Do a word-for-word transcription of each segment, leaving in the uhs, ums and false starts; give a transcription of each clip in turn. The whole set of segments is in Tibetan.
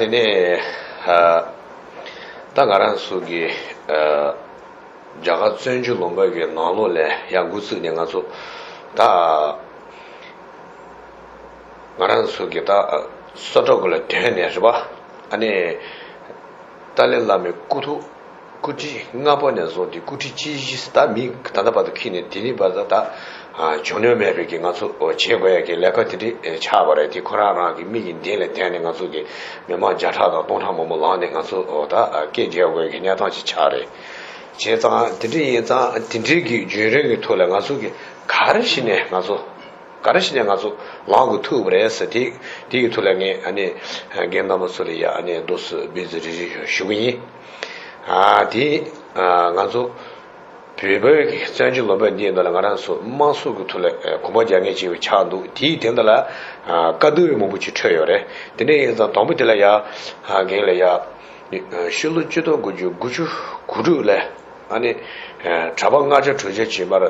དེ་ནས་ཨ་ད་ང་རང་ཚོ་གི་ཨ་རྒྱ་གར་བཙན་བྱོལ་ལུང་པ་གི་ནང་ལོགས་ལ་ཡར་འགོ་བཙུགས་ནས་ང་ཚོ་ད་ང་རང་ཚོ་གི་ད་སོ་ཊ་གུ་ལ་དོན་ནས་རེད་པ། ཨ་ནི་ཏཱ་ལའི་བླ་མའི་སྐུ་ཐོག་སྐུ་ཁྲི་ལྔ་པ་ནས་བཟུང་སྟེ་སྐུ་ཁྲི་བཅུ་བཞི་ད་མི་ད་ལྟ་བར་དུ་འཁྱེར་ནས་དེ་རིང་བར་དུ་ད་ཨ་བྱུང་མྱོང་མེད་པའི་གི་ང་ཚོ་བྱེད་དགོས་ཡ་གི་ལས་ཀ་དེ་འདྲ་ཆགས་པ་རེད། དེ་ཁོ་རང་རང་གི་མིག་གི་མདུན་ལ་བསྡད་ནས་ང་ཚོ་གི་མི་མང་བརྒྱ་ཕྲག་དང་སྟོང་ཕྲག་མང་པོ་ལངས་ནས་ང་ཚོ་ད་སྐད་རྒྱག་དགོས་ཡ་གི་གནས་སྟངས་ཤིག་ཆགས་རེད། བྱས་ཙང་དེ་འདྲ་ཡིན་ཙང་དེ་འདྲའི་གི་བརྒྱུད་རིམ་གི་ཐོག་ལ་ང་ཚོ་གི་ག་རེ་བྱས་ནས་ང་ཚོ་ག་རེ་བྱས་ནས་ང་ཚོ་ལངས་དགོས་ཐུག་པ་རེད་ཟེར། དེ་དེ་ཡི་ཐོག་ལ་ངས་ཨ་ནི་རྒན་རྣམ་པ་ཚོ་ལ་ཡ་ཨ་ནི་རྡོ་སོལ་སྦས་ཚིག་རེ་རེ་ཞུ་གི་ཡིན། ཨ་དེ་ཨ་ང་ཚོ་བོད་པའི་བཙན་བྱོལ་ལུང་པ་འདིའི་ནང་ལ་ང་རང་ཚོ་དམངས་གཙོ་གི་ཐོག་ལ་ཨ་གོམ་པ་རྒྱག་མཁན་ཅིག་ཆགས་འདུག་དེའི་དོན་དག་ལ་ཨ་དཀའ་སྡུག་མང་པོ་ཅིག་འཕྲད་ཡོད་རེད། དེ་འདྲ་ཡིན་ཙང་དང་པོ་དེ་ལ་ཡ་ཨ་རྒན་ལ་ཡ་ཕྱི་ལོ་ཆིག་སྟོང་དགུ་བརྒྱ་དགུ་བཅུ་གོ་དྲུག་ལ་ཨ་ནི་ཨ་གྲྭ་པ་ལྔ་བརྒྱ་དྲུག་བརྒྱ་ཅིག་མར་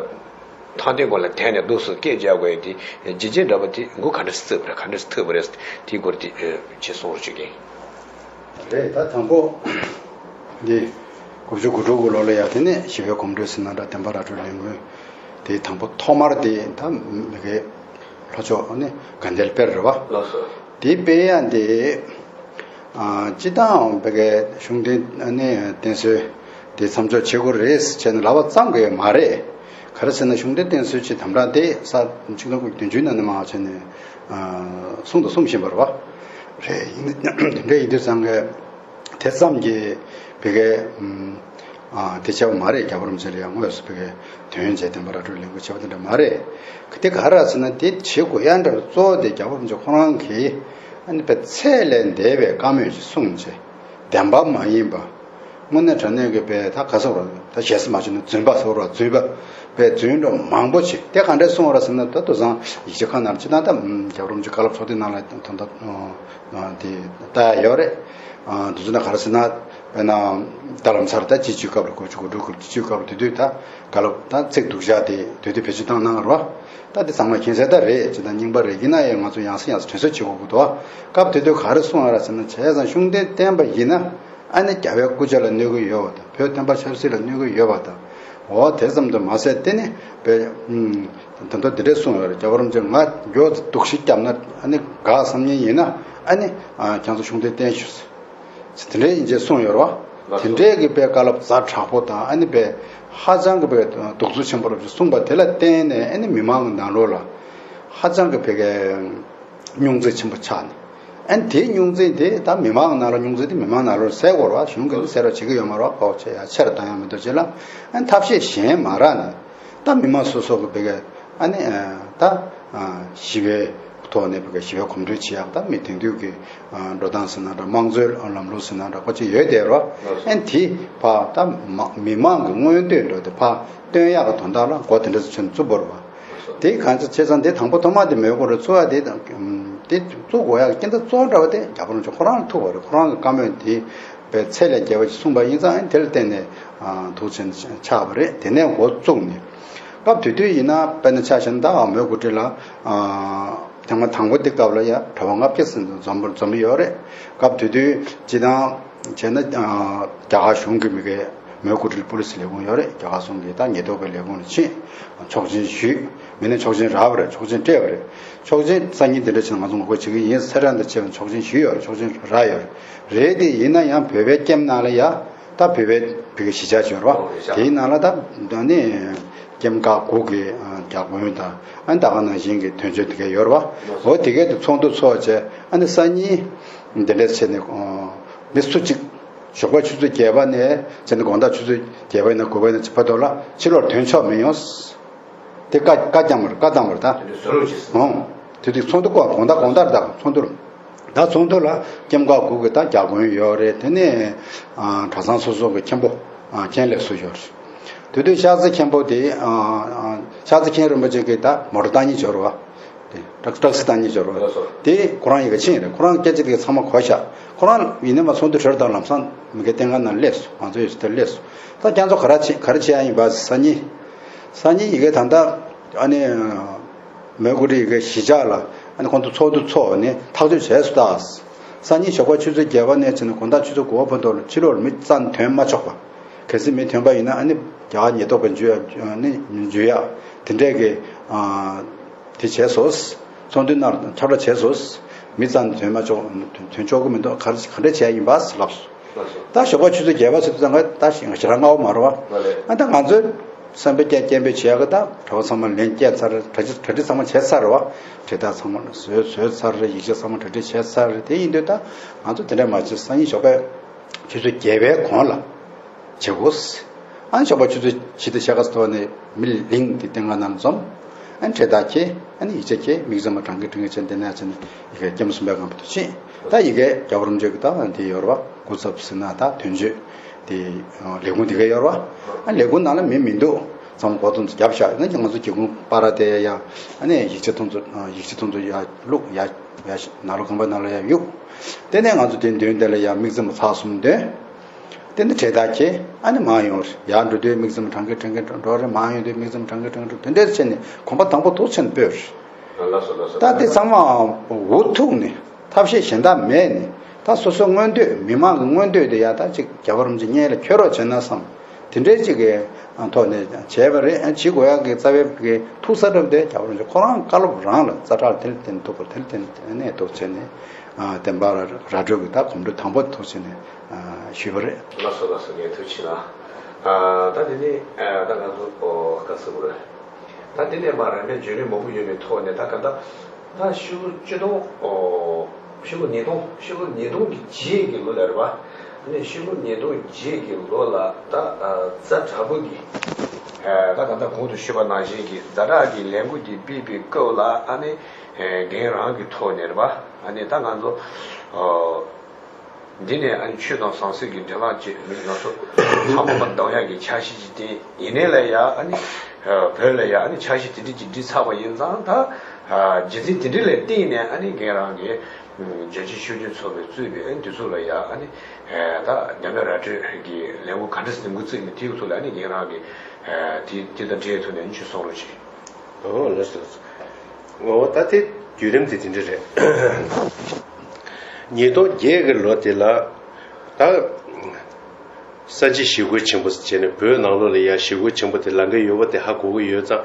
ཐང་སྟེང་སྒང་ལ་དེད་ནས་འདུག་སེ་སྐད་རྒྱག་དགོས་ཡ་དེ་རྒྱུ་རྐྱེན་འདྲ་པོ་དེ་འགོ་ག་འདྲ་སེ་བཙུགས་པ་རེད། ག་འདྲ་སེ་ཐུག་པ་རེད། དེའི་སྐོར་དེ་ཨ་ཅིག་གསུང་རོགས་བྱེད་ཀྱིན། རེད། ད་དང་པོ་འདི་དགུ་བཅུ་གོ་དྲུག་གི་ལོ་ལ་ཡ་དེ་ནས་ཞི་བའི་གོམ་བགྲོད་ཟེར་ན་འདྲ། བདེན་པ་ར་སྤྲོད་ལས་འགུལ་དེ་དང་པོ་ཐོག་མར་དེ་ད་མི་དགེ་ལྷོ་ཕྱོགས་ནས་དགའ་ལྡན་དཔལ་རེད་པ། ལགས་སོ། དེ་སྤེལ་ཡ་དེ་ཨ་སྤྱིར་བཏང་བོད་ཀྱི་གཞུང་འབྲེལ་ཨ་ནི་བསྟེན་གསོལ་དེ་མཚམས་འཇོག་བྱེད་དགོས་རེད་ཟེར་བྱས་ནས་ལབ་པ་ཙམ་གྱིས་མ་རེད། ག་རེ་ཟེར་ན་གཞུང་འབྲེལ་བསྟེན་གསོལ་ཅིག་དམ་དྲག་དེ་ས་ཆིག་སྟོང་དགུ་བརྒྱ་བདུན་ཅུ་ནང་ནས་མར་བྱས་ནས་ཨ་གསུངས་དང་གསུང་བཞིན་པ་རེད་པ། རེད། ཡིན་དེ་འདྲ་ཡིན་དུས་ཙང་གི་དེ་ཙམ་གྱིས་བོད་ཀྱི་ཨ་དེ་བྱས་པ་མ་རེད། རྒྱལ་བ་རིན་པོ་ཆེ་ལ་ཡང་དངོས་སུ་བོད་ཀྱི་དོན་བྱས་བདེན་པ་ར་སྤྲོད་ལས་འགུལ་བྱས་པ་དེ་འདྲ་མ་རེད། དེ་ག་རེ་ཟེར་ན་དེ་བྱེད་དགོས་ཡ་འདྲ་བ་གཙོ་བོ་དེ་རྒྱལ་བ་རིན་པོ་ཆེ་ཁོ་རང་གིས་ཨ་ནི་པའི་ཚད་ལས་འདས་པའི་བཀའ་མོལ་ཞིག་གསུངས་བྱས། བདེན་པ་མ་ཡིན་པ། དངོས་གནས་དྲང་གནས་ཀྱི་པའི་ད་ག་ཟེར་བ་ད་ཞེ་ས་མ་བྱུང་ན་རྫུན་པ་ཟེར་བ་རྫུན་པ་པའི་རྫུན་འདྲ་མང་པོ་ཞིག་དེ་ག་འདྲས་གསུངས་པ་རེད་ཟེར་ན། ད་དུང་སང་ཡིག་ཆ་ཁག་ནང་ལ་སྤྱིར་བཏང་ད་རྒྱལ་བ་རིན་པོ་ཆེ་བཀའ་སློབ་ཚོགས་སྡེ་ནང་ལ་ད་ད་དེ་ལྟ་ཡ་ཡོད་རེད། དེ་ཚོ་ན་ག་རེ་ཟེར་ན། དཔེར་ན་ད་ལམ་སང་ད་སྤྱི་སྤྱོད་སྐབས་ལ་དགུ་བཅུ་གོ་དྲུག་གི་སྤྱི་སྤྱོད་སྐབས་ལ་དེ་དུས་ད་བཀའ་སློབ་ད་ཚིག་སྡུག་ཅག་དེ་དེ་དུས་བེད་སྤྱོད་བཏང་གནང་བ་རེད་པ། ད་དེ་ཚང་མ་མཁྱེན་གསལ་ད་རེད། ཅི་ད་རྙིང་པ་རེད། ཡིན་ན་ཡང་ང་ཚོ་ཡང་སེ་ཡང་སེ་དྲན་གསོ་བྱེད་དགོས་ཀྱི་འདུག་སྐབས་དེ་དུས་ག་རེ་གསུངས་ཡོད་རེད་ཟེར་ན། བྱས་ཙང་གཞུང་འབྲེལ་བསྟེན་པ་ཡིན་ན་ཨ་ནི་རྒྱལ་བའི་སྐུ་ཕྱྭ་ལ་གནོད་ཀྱི་ཡོད་པ་དང་། བོད་བསྟན་པ་ཆབ་སྲིད་ལ་གནོད་ཀྱི་ཡོད་པ་དང་། འོ་དེ་ཙམ་དུ་མ་ཟད་དེ་ནི་བོད་ད་དུང་དེ་འདྲས་གསུངས་ཡོད་རེད། རྒྱལ་བ་རིན་པོ་ཆེ་ང་མགྱོགས་སྡུག་ཤི་བརྒྱབ་ན་ཨ་ནི་དགའ་བསམ་མཁན་ཡིན་ན་ཨ་ནི་ཁྱེད་ཚོ་གཞུང་འབྲེལ་བསྟེན་ཤོག་ཟེར། དེ་འདྲའི་ཡིན་ཅེས་གསུངས་ཡོད་རེད་པ། དེ་འདྲའི་གི་པའི་བཀའ་སློབ་ཛ་དྲག་པོ་དང་ཨ་ནི་པའི་ཧ་ཅང་གི་པའི་གདུག་རྩུབ་ཆེན་པོ་རབ་ཅིག་གསུངས་པ་དེ་ལ་བརྟེན་ནས་ཨ་ནི་མི་མང་གི་ནང་ལོགས་ལ་ཧ་ཅང་གི་པའི་གི་རྙོག་འཛིང་ཆེན་པོ་ཆགས་ནས། ཨ་ནི་དེའི་རྙོག་འཛིང་དེ་ད་མི་མང་ནང་ལ་རྙོག་འཛིང་དེ་མི་མང་ནང་ལོགས་སེལ་དགོས་རེད་པ། གཞུང་གིས་ནི་སེལ་རོགས་བྱེད་ཀྱི་ཡོད་མ་རེད་པ། ཁོ་ཆེ་ཡ་ཆེར་བཏང་ཡ་མི་འདུག་ཅེས་ལ་ཨ་ནི་ཐབས་ཤེས་གཞན་མ་རག་ནས། ད་མི་མང་སོ་སོ་གི་བེ་ག་ཨ་ནི་ཨ་ད་ཨ་ཞི་བའི་ཐོག་ནས་བེ་ག་ཞི་བའི་གོམ་བགྲོད་བྱེད་ཡག་ད་མི་དེང་དུས་ཀྱི་ཨ་འགྲོ་སྟངས་ཟེར་ན་འདྲ། དམངས་གཙོའི་ལམ་ལུགས་ཟེར་ན་འདྲ། ཁོ་ཅིག་ཡོད་དེ་རོ། ཨ་ནི་དེ་ཕ་ད་མ་མི་མང་གི་མངོན་འདོད་འགྲོ་དེ་ཕ་སྟོན་ཡག་གི་དོན་དག་ལ་འགོ་དེ་འདྲ་ཟེར་ཆེན་བཙུགས་པ་རེད་པ། དེ་གང་ཅི་བྱས་ཙང་དེ་དང་པོ་ཐོག་མ་དེ་མེད་དགོས་རེད། བཙུགས་ཡག་དེ་དང་དེ་བཙུགས་དགོས་ཡག་གི་རྐྱེན་ད་གཙོ་བོ་འདྲ་བ་དེ་རྒྱལ་བ་རིན་པོ་ཆེ་ཁོ་རང་ལ་ཐུག་པ་རེད། ཁོ་རང་གི་བཀའ་མོལ་དེ། པའི་ཚད་ལས་བརྒལ་བ་ཞིག་གསུངས་པ་ཡིན་ཙང་དེ་ལ་བརྟེན་ནས་ཨ་ཐུགས་ཆེན་ཆགས་པ་རེད། དེ་ནས་འགོ་བཙུགས་ནས་སྐབས་དེ་དུས་ཡིན་ན་དཔེར་ན་ཆ་བཞག་ན་ད་མོན་གྷོ་གྲི་ལ་ཨ་ཐེངས་མ་དང་པོ་དེ་སྐབས་ལ་ཡ་གྲྭ་པ་ལྔ་བརྒྱ་ཙམ་འཛོམས་འཛོམས་ཡོད་རེད། སྐབས་དེ་དུས་སྤྱིར་བཏང་བྱས་ན་ཨ་རྒྱ་གར་གཞུང་གི་མི་སྒེར་མོན་གྷོ་གྲི་ལ་པུ་ལི་སི་ལས་ཁུངས་ཡོད་རེད། རྒྱ་གར་གཞུང་གི་ད་ཉེན་རྟོག་པའི་ལས་ཁུངས་ལ་ཕྱིན་ཆོག་མཆན་ཞུས། མི་ནས་ཆོག་མཆན་རག་པ་རེད། ཆོག་མཆན་སྤྲད་པ་རེད། ཆོག་མཆན་སང་ཉིན་དེ་འདྲ་བྱས་ན་ང་ཚོ་ངོ་རྒོལ་བྱེད་ཀྱི་ཡིན་ཟེར་རང་དང་བྱས་པ་ཆོག་མཆན་ཞུས་ཡོད་རེད། ཆོག་མཆན་རག་ཡོད་རེད། རེད་དེ་ཡིན་ན་ཡང་བོད་པའི་ཀེམ་ནང་ལ་ཡ་ད་བོད་པའི་བོད་ཀྱི་གཞིས་ཆགས་ཡོད་རེད་པ། དེའི་ནང་ལ་ད་ད་ནི་ཀེམ་ཁག་དགུ་གི་བརྒྱ་དགོན་དང་ཨ་ནི་ད་ག་ནང་བཞིན་གྱི་དོན་གཅོད་དེ་གས་ཡོད་རེད་པ། འོ་དེ་གས་དུ་ཚོགས་འདུ་ཚོགས་བྱས་ཨ་ནི་སང་ཉིན་དེ་འདྲས་བྱས་ནས་མི་སུ་གཅིག་ཞོགས་པ་ཆུ་ཚོད་བརྒྱད་པ་ནས་བྱས་ནས་དགོང་དག་ཆུ་ཚོད་བརྒྱད་པ་ཡིན་ན་དགུ་པ་ཡིན་ན་བར་དུ་ལ་ཕྱི་ལོགས་ཐོན་ཆོག་མི་ཡོང་། དེ་བཀའ་བཀའ་བཀྱོན་པ་རེད། བཀའ་བཏང་བ་རེད་ད། དེ་ཚོ་བཟོ་རོགས་བྱེད། ཨང་། དེ་དུས་ཚོགས་འདུ་སྐོར་དགོང་དག་དགོང་དག་རེད་ད། ཚོགས་འདུ་རེད། ད་ཚོགས་འདུ་ལ་ཀེམ་ཁག་དགུ་གི་ད་བརྒྱ་དགོན་ཡོད་རེད། དེ་ནས་ཨ་གྲྭ་ཚང་སོ་སོ་གི་མཁན་པོ་ཨ་མཁན་ལས་སུ་ཡོད་རེད། དེ་དུས་ཤར་རྩེ་མཁན་པོ་དེ་ཨ་ཨ་ཤར་རྩེ་མཁན་རིན་པོ་ཆེ་གི་ད་མོ་ཊ་བཏང་ཉིན་འབྱོར་བ། དེ་ཊེག་ཊེག་སི་བཏང་ཉིན་འབྱོར་བ། དེ་ཁོ་རང་ཡི་གེ་ཕྱིན་རེད། ཁོ་རང་སྐད་ཆ་དེ་གི་ཚང་མ་གོ་ཤག་ཁོ་རང་ཡིན་ནའི་མ་ཚོགས་འདུ་གྲོལ་དང་ལམ་སང་མི་སྒེར་བསྟེན་ཁང་ནང་སླེབས་སོང་། ང་ཚོ་ཡོད་ས་དེར་སླེབས་སོང་། ད་ཁྱེད་ཚོ་ག་རེ་བྱེད་ག་རེ་བྱེད་ཡ་ཡིན་པ། སང་ཉིན་སང་ཉིན་ཡི་གེ་ད་ལྟ་ཨ་ནི་མོན་གྷོ་གྲི་ཡི་གེ་གཞིས་ཆགས་ལ་ཨ་ནི་ཁོང་ཚོ་ཚོགས་འདུ་ཚོགས་ནས་ཐག་གཅོད་བྱས་སོང་ད། སང་ཉིན་ཞོགས་པ་ཆུ་ཚོད་བརྒྱད་པ་ནས་བྱས་ནས་དགོང་དག་ཆུ་ཚོད་དགུ་པ་བར་དུ་ལ་ཕྱི་ལོགས་ལ་མི་རྩ་ནས་ཐོན་མ་ཆོག་པ། གལ་སྲིད་མི་ཐོན་པ་ཡིན་ན་ཨ་ནི་རྒྱ་གར་ཉེན་རྟོག་པས་འཇུ་ཡ་ཨ་ནི་འཇུ་ཡ་དེ་འདྲས་ཀྱི་ཨ་དེ་བྱས་སོ། ཚོགས་འདུའི་ནང་ཁྱབ་བསྒྲགས་བྱས་སོ། མི་རྩ་ནས་ཐོན་མ་ཆོག་ཐོན་ཆོག་གི་མི་འདུག་ག་རེ་ག་འདྲས་བྱས་ཡིན་པ་ལབ་སོང་། ད་ཞོགས་པ་ཆུ་ཚོད་བརྒྱད་པ་ཟེར་དུས་ཙང་ད་ཞིང་ཞེ་དྲག་སྔ་པོ་མ་རེད་བ། ཨ་ད་ང་ཚོས་བསམ་པའི་སྐྱེ་སྐྱེ་འབེབས་བྱེད་ཡག་གི་ད་གྲྭ་པ་ཚང་མ་ལན་བསྐྱལ་ཚར་རེད། གྲ་སྒྲིག་གྲ་སྒྲིག་ཚང་མ་བྱས་ཚར་རེད་བ། དྲིལ་བསྒྲགས་ཚང་མ་བཟོས་བཟོས་ཚར་རེད། ཡིག་ཆ་ཚང་མ་གྲ་སྒྲིག་བྱས་ཚར་རེད། དེ་ཡིན་དུས་ད་ང་ཚོ་དེ་འདྲ་མ་བྱེད། སང་ཉིན་ཞོགས་པའི་ཆུ་ཚོད་བརྒྱད་པའི་གོང་ལ་བྱེད་དགོས། ཨ་ནི་ཞོགས་པ་ཆུ་ཚོད་བཞི་དང་ཕྱེད་ཀ་ཙམ་ཐོག་ནས་མི་ལིང་དེ་སྟེང་ང་རྣམས་འཛོམས། ཨ་ནི་དྲིལ་བསྒྲགས་ཁྱེར། ཨ་ནི་ཡིག་ཆ་ཁྱེར། མིག་རྩེ་མ་དྲང་གི་དྲང་གི་བྱས་འདི་ནས་བྱས་ནས་ཡི་གེ་སྐྱེམས་གསུམ་པའི་སྒང་བར་དུ་ཕྱིན། ད་ཡི་གེ་རྒྱལ་བ་རིན་པོ་ཆེ་གི་ད་དེ་ཡོད་རེད་བ། སྐུ་ཚབ་ཟེར་ན་ད་དོན་གཅོད་དེ་ལས་ཁུངས་དེ་ག་ཡོད་རེད་བ། ཨ་ལས་ཁུངས་ནང་ལ་མི་མི་འདུག་ཚང་མ་སྒོ་ཐོག་ཏུ་བརྒྱབ་བཞག་ན་ང་ཚོ་སྒེའུ་ཁུང་པར་དེ་ཡ་ཨ་ནི་ཡིག་ཆ་ཐོག་ཏུ་ཡིག་ཆ་ཐོག་ཏུ་ཡ་བླུགས་ཡ་ཡ་ནང་ལོགས་ཁང་པའི་ནང་ལ་ཡ་གཡུགས། དེ་ནས་ང་ཚོ་དེ་མདུན་དེ་ལ་ཡ་མིག་རྩེ་མ་ཚར་གསུམ་འདོན། དེ་ནས་དྲིལ་བསྒྲགས་ཁྱེར། ཨ་ནི་མར་ཡོང་རེད། ཡར་འགྲོ་དུས་མིག་རྩེ་མ་དྲང་གི་དྲང་གི་འགྲོ་རེད། མར་ཡོང་དུས་མིག་རྩེ་མ་དྲང་གི་དྲང་གི་འགྲོ། དེ་འདྲས་བྱས་ནས་གོམ་པ་དང་པོ་ཐུག་ཆེན་སྤོས་རེད། ལགས་སོ་ལགས་སོ། ད་དེ་ཚང་མ་འུ་ཐུག་ནས་ཐབས་ཤེས་གཞན་དག་མེད་ནས་ད་སོ་སོའི་མངོན་འདོད། མི་མང་གི་མངོན་འདོད་དེ་ཡ་ད་ཅིག་རྒྱལ་བ་རིན་པོ་ཆེ་སྙན་ལ་འཁྱོལ་རོགས་བྱས་ན་བསམ། དེ་འདྲའི་ཅིག་གི་ཐོག་ནས་བྱས་པ་རེད། བྱེད་དགོས་ཡག་གི་རྩ་བའི་གི་ཐུག་ས་རབ་དེ་རྒྱལ་བ་རིན་པོ་ཆེ་ཁོ་རང་བཀའ་སློབ་རང་ལ་ཛ་དྲག་དེ་ལ་བརྟེན་ཐུག་པ། དེ་ལ་བརྟེན་ནས་ཐུག་བྱས་ནས་བསྟན་པ་ར་སྤྲོད་ཀྱི་ད་གོམ་བགྲོད་དང་པོ་ཐུག་བྱས་ནས་ཞུས་པ་རེད། ལགས་སོ་ལགས་སོ། ངས་ཐུགས་ཆེ་ལ། ད་དེ་ནས་ད་ང་ཚོ་ག་ཟེར་དགོས་རེད། ད་དེ་ནས་མར་རིམ་པས་བརྗོད་རིམ་མང་པོ་ཡོད་པའི་ཐོག་ནས་ད་ག་ད་ད་ཕྱི་ལོ་ཆིག་སྟོང་ཕྱི་ལོ་ཉིས་སྟོང་ཕྱི་ལོ་ཉིས་སྟོང་གི་རྗེས་ཀྱི་ལོ་ལ་རེད་བ། ཨ་ནི་ཕྱི་ལོ་ཉིས་སྟོང་རྗེས་ཀྱི་ལོ་ལ་ད་ཛ་དྲག་པོ་གི་ད་ག་ད་གོང་དུ་ཞུས་པ་ནང་བཞིན་གྱི་ཛ་དྲག་གི་ལས་འགུལ་འདི་སྤེལ་བའི་སྐབས་ལ་ཨ་ནི་འགན་རང་གི་ཐོག་ནས་རེད་བ། ཨ་ནི་ད་ང་ཚོ་འདི་ནས་ཨ་ནི་ཆོས་དང་ཟང་ཟིང་གི་འབྲེལ་ལམ་བཅད་མི་ང་ཚོ་ལྷ་མོ་མ་གཏོང་ཡག་གི་འཆར་གཞི་ཅིག་བཏིང་ཡིན་ནའི་ལ་ཡ་ཨ་ནི་བོད་ལ་ཡ་ཨ་ནི་འཆར་གཞི་དེ་འདྲ་ཅིག་བསྒྲིགས་ཚར་བ་ཡིན་ཙང་ད་རྒྱུ་མཚན་དེ་འདྲ་ལ་བརྟེན་ནས་ཨ་ནི་འགན་རང་གི་རྒྱལ་སྤྱིའི་ཆོས་བརྒྱུད་ཚོགས་པའི་གཙོས་པའི་ཨ་ནི་དེ་ཚོ་ལ་ཡ་ཨ་ནི་ད་རྒྱ་མི་ར་སྤྲོད་ཀྱི་ལས་འགུལ་ག་འདྲ་འདེམས་འགོ་བཙུགས་ནས་དེའི་ཐོག་ལ་ཨ་ནི་འགན་རང་གི་དེ་དེ་དང་འབྲེལ་ཐོག་ནས་ཨ་ནི་ཆོས་གསུང་རོགས་བྱེད། ཨོ་ལགས་སོ་ལགས་སོ། ངོ་བོ་ད་དེ་བརྒྱུད་རིམ་དེ་དེ་འདྲ་རེད། ཉིས་སྟོང་བརྒྱད་ཀྱི་ལོ་དེ་ལ་ད་ས་བྱི་ཞི་རྒོལ་ཆེན་པོ་ཟེར་བྱས་ནས་བོད་ནང་ལོགས་ལ་ཡ་ཞི་རྒོལ་ཆེན་པོ་དེ་ལང་གི་ཡོད་པ་དེ་ཧ་གོ་གི་ཡོད་ཙང་།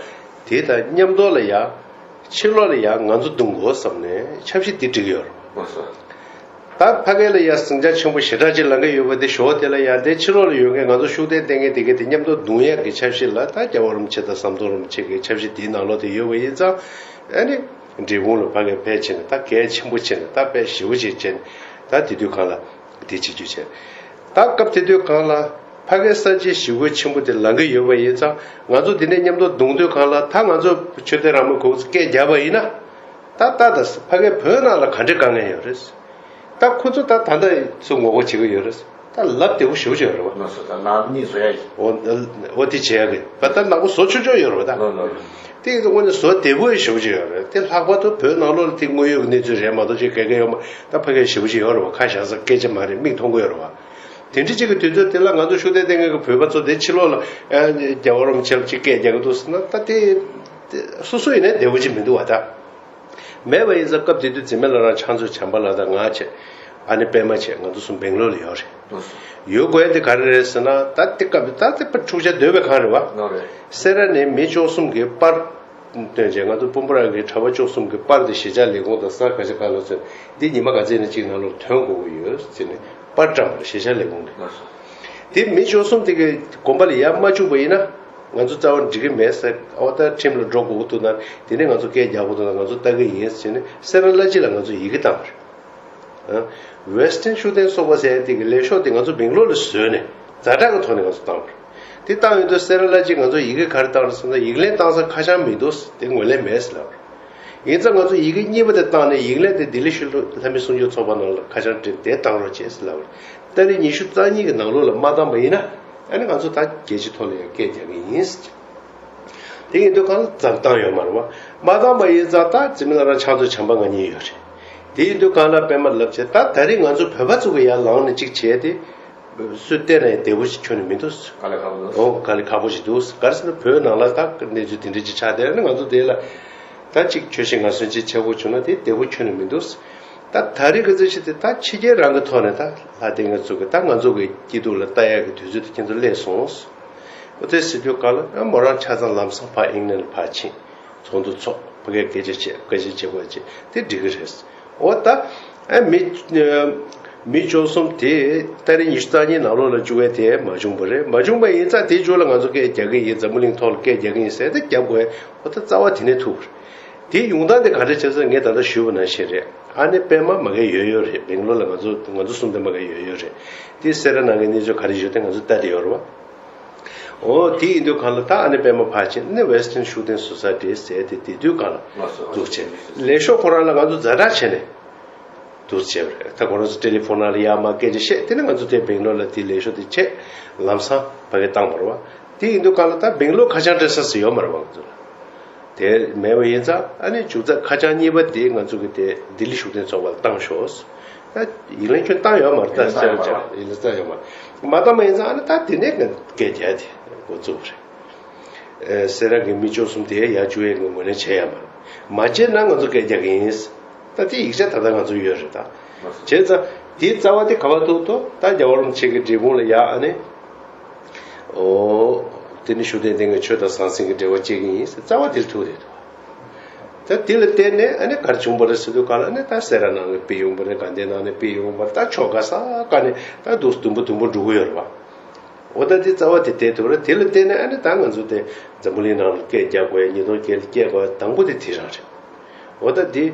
དེ་དང་མཉམ་དུ་ལ་ཡ་ཕྱི་ལོགས་ལ་ཡ་ང་ཚོ་རྡུང་དགོས་བསམ་ནས་འཆར་གཞི་དེ་བསྒྲིགས་ཡོད་རེད། ལགས་སོ། ད་ཕ་གི་ལ་ཡ་ཟིང་ཆ་ཆེན་པོ་ཞེ་དྲག་ཅིག་ལང་གི་ཡོད་པ་དེ་ཞོགས་དེ་ལ་ཡ་དེ་ཕྱི་ལོགས་ལ་ཡོད་མཁན་ང་ཚོ་ཤུགས་ལྡན་བསྟེན་མཁན་དེ་གས་དེ་མཉམ་དུ་རྡུང་ཡག་གི་འཆར་གཞི་ལ་ད་རྒྱལ་བ་རིན་པོ་ཆེ་དང་ཟམ་གདོང་རིན་པོ་ཆེ་གི་འཆར་གཞི་དེའི་ནང་ལོགས་དེ་ཡོད་པ་ཡིན་ཙང་། ཨ་ནི་འབྲས་སྤུངས་ལ་ཕ་གི་ཕེབས་བྱས་ནས་ད་གལ་ཆེན་པོ་བྱས་ནས་ད་དཔེ་ཞེ་པོ་ཅིག་བྱས་ནས་ད་དེ་དུས་གང་ལ་དེ་བྱེད་རྒྱུ་བྱས། ད་སྐབས་དེ་དུས་གང་ལ་ཕ་གིའི་ས་བྱི་ཞི་རྒོལ་ཆེན་པོ་དེ་ལང་གི་ཡོད་པ་ཡིན་ཙང་། ང་ཚོ་དེ་ནས་མཉམ་དུ་རྡུང་དུས་གང་ལ་ད་ང་ཚོ་ཆོས་དད་རང་མོས་གོང་ཚོ་སྐད་རྒྱབ་པ་ཡིན་ན། ད་ལྟ་ད་ཕ་གིའི་བོད་ནང་ལ་ག་འདྲའི་དཀའ་ངལ་ཡོད་རེད། ད་ཁོ་ཚོ་ད་ད་ལྟ་ཚོ་ངོ་རྒོལ་བྱེད་ཀྱི་ཡོད་རེད། ད་ལབ་བདེ་པོ་ཞེ་པོ་ཅིག་ཡོད་རེད་བ། ང་ཚོ་ད་ལམ་གཉིས་བཟོ་ཡ་ཡིན། འོ་འོ་དེ་བྱེད་ཡ་གི་བ་ད་ནག་པོ་བཟོ་ཆོག་ཆོག་ཡོད་རེད་བ་ད། ལོ་ལོ་ལོ། དེ་ཡིན་དུས་དངོས་གནས་བཟོ་བདེ་པོ་ཞེ་པོ་ཅིག་ཡོད་རེད། དེ་ལྷག་པར་དུ་བོད་ནང་ལོགས་ལ་དེ་དངོས་ཡོད་ཀྱི་གནས་ཚུལ་རེད་མ་གཏོགས་ཅིག་ག་གེ་ཡོད་མ། ད་ཕ་གིར་ཞེ་པོ་ཅིག་ཡོད་རེད་བ། ཁ་བཞག་ས་སྐད་ཆ་མ་རེད། མིག་མཐོང་གི་ཡོད་རེད་བ། དེ་འདྲ་ཅིག་གི་དུས་ཚོད་དེ་ལ་ང་ཚོ་ཤུགས་ལྡན་བསྟེན་མཁན་གྱི་བོད་པ་ཚོ་དེ་ཕྱི་ལོགས་ལ་ཨ་རྒྱལ་བ་རིན་པོ་ཆེ་ལ་ཅིག་སྐད་རྒྱག་གི་འདུག་ཟེར་ན། ད་དེ་དེ་སོ་སོ་ཡིན་ན་བདེ་པོ་ཅིག་མི་འདུག་བ་ད། མེད་པ་ཡིན་ཙང་སྐབས་དེ་དུས་འཛིན་མའི་བླ་བྲང་ཕྱག་མཛོད་བྱམས་པ་ལགས་དང་ང་བྱས། ཨ་ནེ་པད་མ་བྱས། ང་ཚོ་གསུམ་སྦེང་ལོར་ལ་ཡོད་རེད། ཡོད་དགོས་ཡ་དེ་ག་རེ་རེད་ཟེར་ན། ད་དེ་སྐབས་ད་དེ་པར་འཁྲུག་ཆ་དོད་པའི་གང་རེད་བ། ལོ་རེད། སེ་ར་ནས་མི་བཅུ་གསུམ་གྱི་པར་བཏོན་བྱས། ང་ཚོ་སྤོམ་པོ་རང་གི་གྲྭ་པ་བཅུ་གསུམ་གྱི་པར་དེ་གཞིས་ཆགས་ལས་ཁུངས་དང་ས་ག་ཆ་ག་ལ་ཚོན་འདི་ཉི་མ་ག་ཚད་ནས་གཅིག་ནང་ལོགས་ཐོན་དགོས་ཀྱི་ཡོད་ཟེར་ནས་པར་བཀྲམ་པ་རེད། གཞིས་ཆགས་ལས་ཁུངས་ནས། ལགས་སོ། དེ་མི་བཅུ་གསུམ་དེ་གི་དགོན་པ་ལ་ཡར་མ་བཅུག་པ་ཡིན་ན། ང་ཚོ་རྩ་བ་འགྲིག་གི་མེད་ཟེར། ཨོ་ད་ཁྲིམས་ལ་འགྲོ་དགོས་ཀྱི་འདུག་ན། དེ་ནས་ང་ཚོ་སྐད་རྒྱག་དགོས་འདུག་ན་ང་ཚོ་ལྟ་གི་ཡིན་ཟེར་ནས་སེ་ར་བླ་སྤྱི་ལ་ང་ཚོ་ཡི་གེ་བཏང་བ་རེད། ཨ། Western Shooting Sofa ཟེར་ཡ་དེ་གི་ལས་ཤོག་དེ་ང་ཚོ་སྦེང་ལོར་ལ་བཟོས་ནས་ཛ་དྲག་གི་ཐོག་ནས་ང་ཚོ་བཏང་བ་རེད། དེ་བཏང་ཡོང་དུས་སེ་ར་བླ་སྤྱིས་ང་ཚོ་ཡི་གེ་ག་རེ་བཏང་རེད་ཟེར་ན། ཡིག་ལན་བཏང་ས་ཁ་བྱང་མི་འདུག་དེ་ངོས་ལེན་མེད་ཟེར་ལབ་རེད། ཡིན་ཙང་ང་ཚོ་ཡི་གེ་གཉིས་པ་དེ་བཏང་ནས་ཡིག་ལན་དེ་ལྡི་ལི་ཤར་ནུབ་ལྷ་མི་གསུང་ཆོས་ཚོགས་པ་ནང་ལ་ཁ་བྱང་བྲིས་དེ་བཏང་རོགས་བྱེད་ཟེར་ལབ་རེད། ཏ་རིག་ཉི་ཤུ་རྩ་གཉིས་ཀྱི་ནང་ལོགས་ལ་མ་བཏང་པ་ཡིན་ན། ཨ་ནི་ང་ཚོ་ད་རྒྱལ་སྤྱིའི་ཐོག་ལ་ཡང་སྐད་རྒྱག་གི་ཡིན་ཟེར། དེ་ཡིན་དུས་གང་ལ་ཙམ་བཏང་ཡོད་མ་རེད་བ། མ་བཏང་པ་ཡིན་ཙང་ད་འཛིན་མའི་བླ་བྲང་ཕྱག་མཛོད་བྱམས་པ་ང་གཉིས་ཡོད་རེད། དེ་ཡིན་དུས་གང་ལ་པད་མ་ལབ་བྱས། ད་ད་རེས་ང་ཚོ་བོད་པ་ཚོ་གི་ཡར་ལངས་ནས་གཅིག་བྱས་ཏེ། སུས་བལྟས་ན་ཡང་བདེ་པོ་ཞིག་ཁྱོན་ནས་མི་འདུག་དཀའ་ལས་ཁག་པོ་འདུག་འོ་དཀའ་ལས་ཁག་པོ་ཞིག་འདུག་ག་རེ་ཟེར་ན་བོད་ནང་ལ་ད་གནས་ཚུལ་དེ་འདྲ་ཅིག་ཆགས་བསྡད་ན་ང་ཚོ་དེ་ལ་ད་ཅིག་ཁྱོད་ཤི་ང་གསོན་ཅིག་བྱེད་དགོས་བྱུང་ན་དེ་བདེ་པོ་ཁྱོན་ནས་མི་འདུག་ད་ད་རེས་ཀྱི་རྩོད་གཞི་དེ་ད་ཕྱི་རྒྱལ་རང་གི་ཐོག་ནས་ད་ལྷ་སྡེ་ང་ཚོ་གི་ད་ང་ཚོ་གི་སྐྱིད་སྡུག་ལ་ལྟ་ཡག་གི་དུས་ཚོད་དེ་ཁྱེད་ཚོ་སླེབས་སོང་། འོ་དེ་ཟེར་དུས་ག་ལ་ཨ་མོ་རང་ཆ་ཚང་ལམ་སང་ཕར་ཨིང་ལན་ལ་ཕར་ཕྱིན། ཚོགས་འདུ་ཚོགས་ཕ་གིར་སྐད་ཆ་བྱས་སྐད་ཆ་བྱེད་དགོས་བྱས་དེ་འགྲིག་གི་རེད། འོ་ད་ཨ་མི་མི་བཅུ་གསུམ་དེ་ཏ་རིག་ཉི་ཤུ་རྩ་གཉིས་ནང་ལོགས་ལ་བཅུག་ཡས་དེ་མ་བྱུང་བ་རེད། མ་བྱུང་བ་ཡིན་ཙང་དེའི་མཇུག་ལ་ང་ཚོ་སྐད་རྒྱག་གི་ཡིན། འཛམ་བུ་གླིང་ཐོག་ལ་སྐད་རྒྱག་གི་ཡིན་ཟེར་དེ་རྒྱབ་དགོས། འོ་ད་རྩ་བ་དེ་ནས་ཐུག་པ་རེད། དེའི་ཡོང་སྟངས་དེ་ག་འདྲ་བྱས་ཟེར་ངས་ད་ལྟ་ཞུས་པ་ནང་བཞིན་རེད། ཨ་ནེ་པད་མ་མ་གི་ཡོད་ཡོད་རེད། སྦེང་ལོར་ལ་ང་ཚོ་ང་ཚོ་གསུམ་པད་མ་གི་ཡོད་ཡོད་རེད། དེ་སེ་ར་ནང་གི་གནས་ཚུལ་ག་རེ་ཡོད་དེ་ང་ཚོ་ལྟ་བསྡད་ཡོད་རེད་བ། འོ་དེ་ཡིན་དུས་གང་ལ་ད་ཨ་ནེ་པད་མ་ཕར་ཕྱིན་ནས་ཝེ་སི་ཊན་ཤུ་ཊིང་སོ་སའི་ཊི་ཟེར་དེ་དེ་དུས་གང་ལ་འདུག་བྱས། ལས་ཤོག་ཁོ་རང་ལ་ང་ཚོ་ཛ་དྲག་བྱས་ནས་འདུག་བྱས་པ་རེད། ད་ཁོ་རང་ཚོ་ཊེ་ལི་ཕོན་ནང་ལ་ཡར་མར་སྐད་ཆ་བཤད། དེ་ནས་ང་ཚོ་དེ་སྦེང་ལོར་ལ་དེ་ལས་ཤོག་དེ་བྱས་ལམ་སང་ཕ་གིར་བཏང་བ་རེད་བ། དེ་ཡིན་དུས་གང་ལ་ད་སྦེང་ལོར་ཁ་བྱང་སྤྲད་ས་ཟེར་ཡོད་མ་རེད་བ་ང་ཚོ་ལ། དེ་མེད་པ་ཡིན་ཙང་ཨ་ནི་མཇུག་རྩ་ཁ་བྱང་གཉིས་པ་དེ་ང་ཚོ་གི་དེ་ལྡི་ལི་ཤུགས་ལྡན་ཚོགས་པ་ལ་བཏང་ཤོག་ད་ཡིག་ལན་ཁྱོན་བཏང་ཡོད་མ་རེད། ད་ཡིག་ལན་བཏང་ཡོད་མ་རེད། ཡིག་ལན་བཏང་ཡོད་མ་རེད། མ་བཏང་པ་ཡིན་ཙང་ཨ་ནི་ད་དེ་ནས་ངས་སྐད་རྒྱག་དེ་འགོ་བཙུགས་པ་རེད། ཨེ་སེ་ར་གི་མི་བཅུ་གསུམ་དེ་ཡར་བཅུག་ཡས་ངོས་ལེན་བྱས་ཡོད་མ་རེད། མ་བྱས་ན་ང་ཚོ་སྐད་རྒྱག་གི་ཡིན། ད་དེ་ཡིག་ཆ་ད་ལྟ་ང་ཚོ་ཡོད་རེད་ད། བྱས་ཙང་དེའི་རྩ་བ་དེ་ག་པར་ཐུག་ཐུག་ད་རྒྱལ་བ་རིན་པོ་ཆེ་གི་འབྲས་སྤུངས་ལ་ཡར་ཨ་ནི། ཨོ། དེ་ནི་ཤུགས་ལྡན་དེ་ངས་ཆོས་དང་ཟང་ཟིང་གི་འབྲེལ་བ་བཅད་ཀྱི་ཡིན་ཟེར་རྩ་བ་དེར་ཐུག་རེད་འདུག་ད་དེ་ལ་བརྟེན་ནས་ཨ་ནི་ག་རེ་བྱུང་བ་རེད་ཟེར་དུས་ག་ལ་ཨ་ནི་ད་སེ་ར་ནང་ནས་ཕུད་ཡོང་བ་རེད། དགའ་ལྡན་ནང་ནས་ཕུད་ཡོང་བ་རེད། ད་ཕྱོགས་ག་ས་ག་ནས་ད་འདུག་དུམ་བུ་དུམ་བུ་འགྲོ་གི་ཡོད་རེད་བ། འོ་ད་དེ་རྩ་བ་དེ་བལྟས་ཐུབ་རེད། དེ་ལ་བརྟེན་ནས་ཨ་ནི་ད་ང་ཚོ་དེ་འཛམ་བུ་གླིང་ནང་ལ་སྐད་རྒྱག་དགོས། ཉིས་སྟོང་བརྒྱད་ལ་སྐད་དགོས་དང་པོ་དེ་དེ་རང་རེད། འོ་ད་དེ།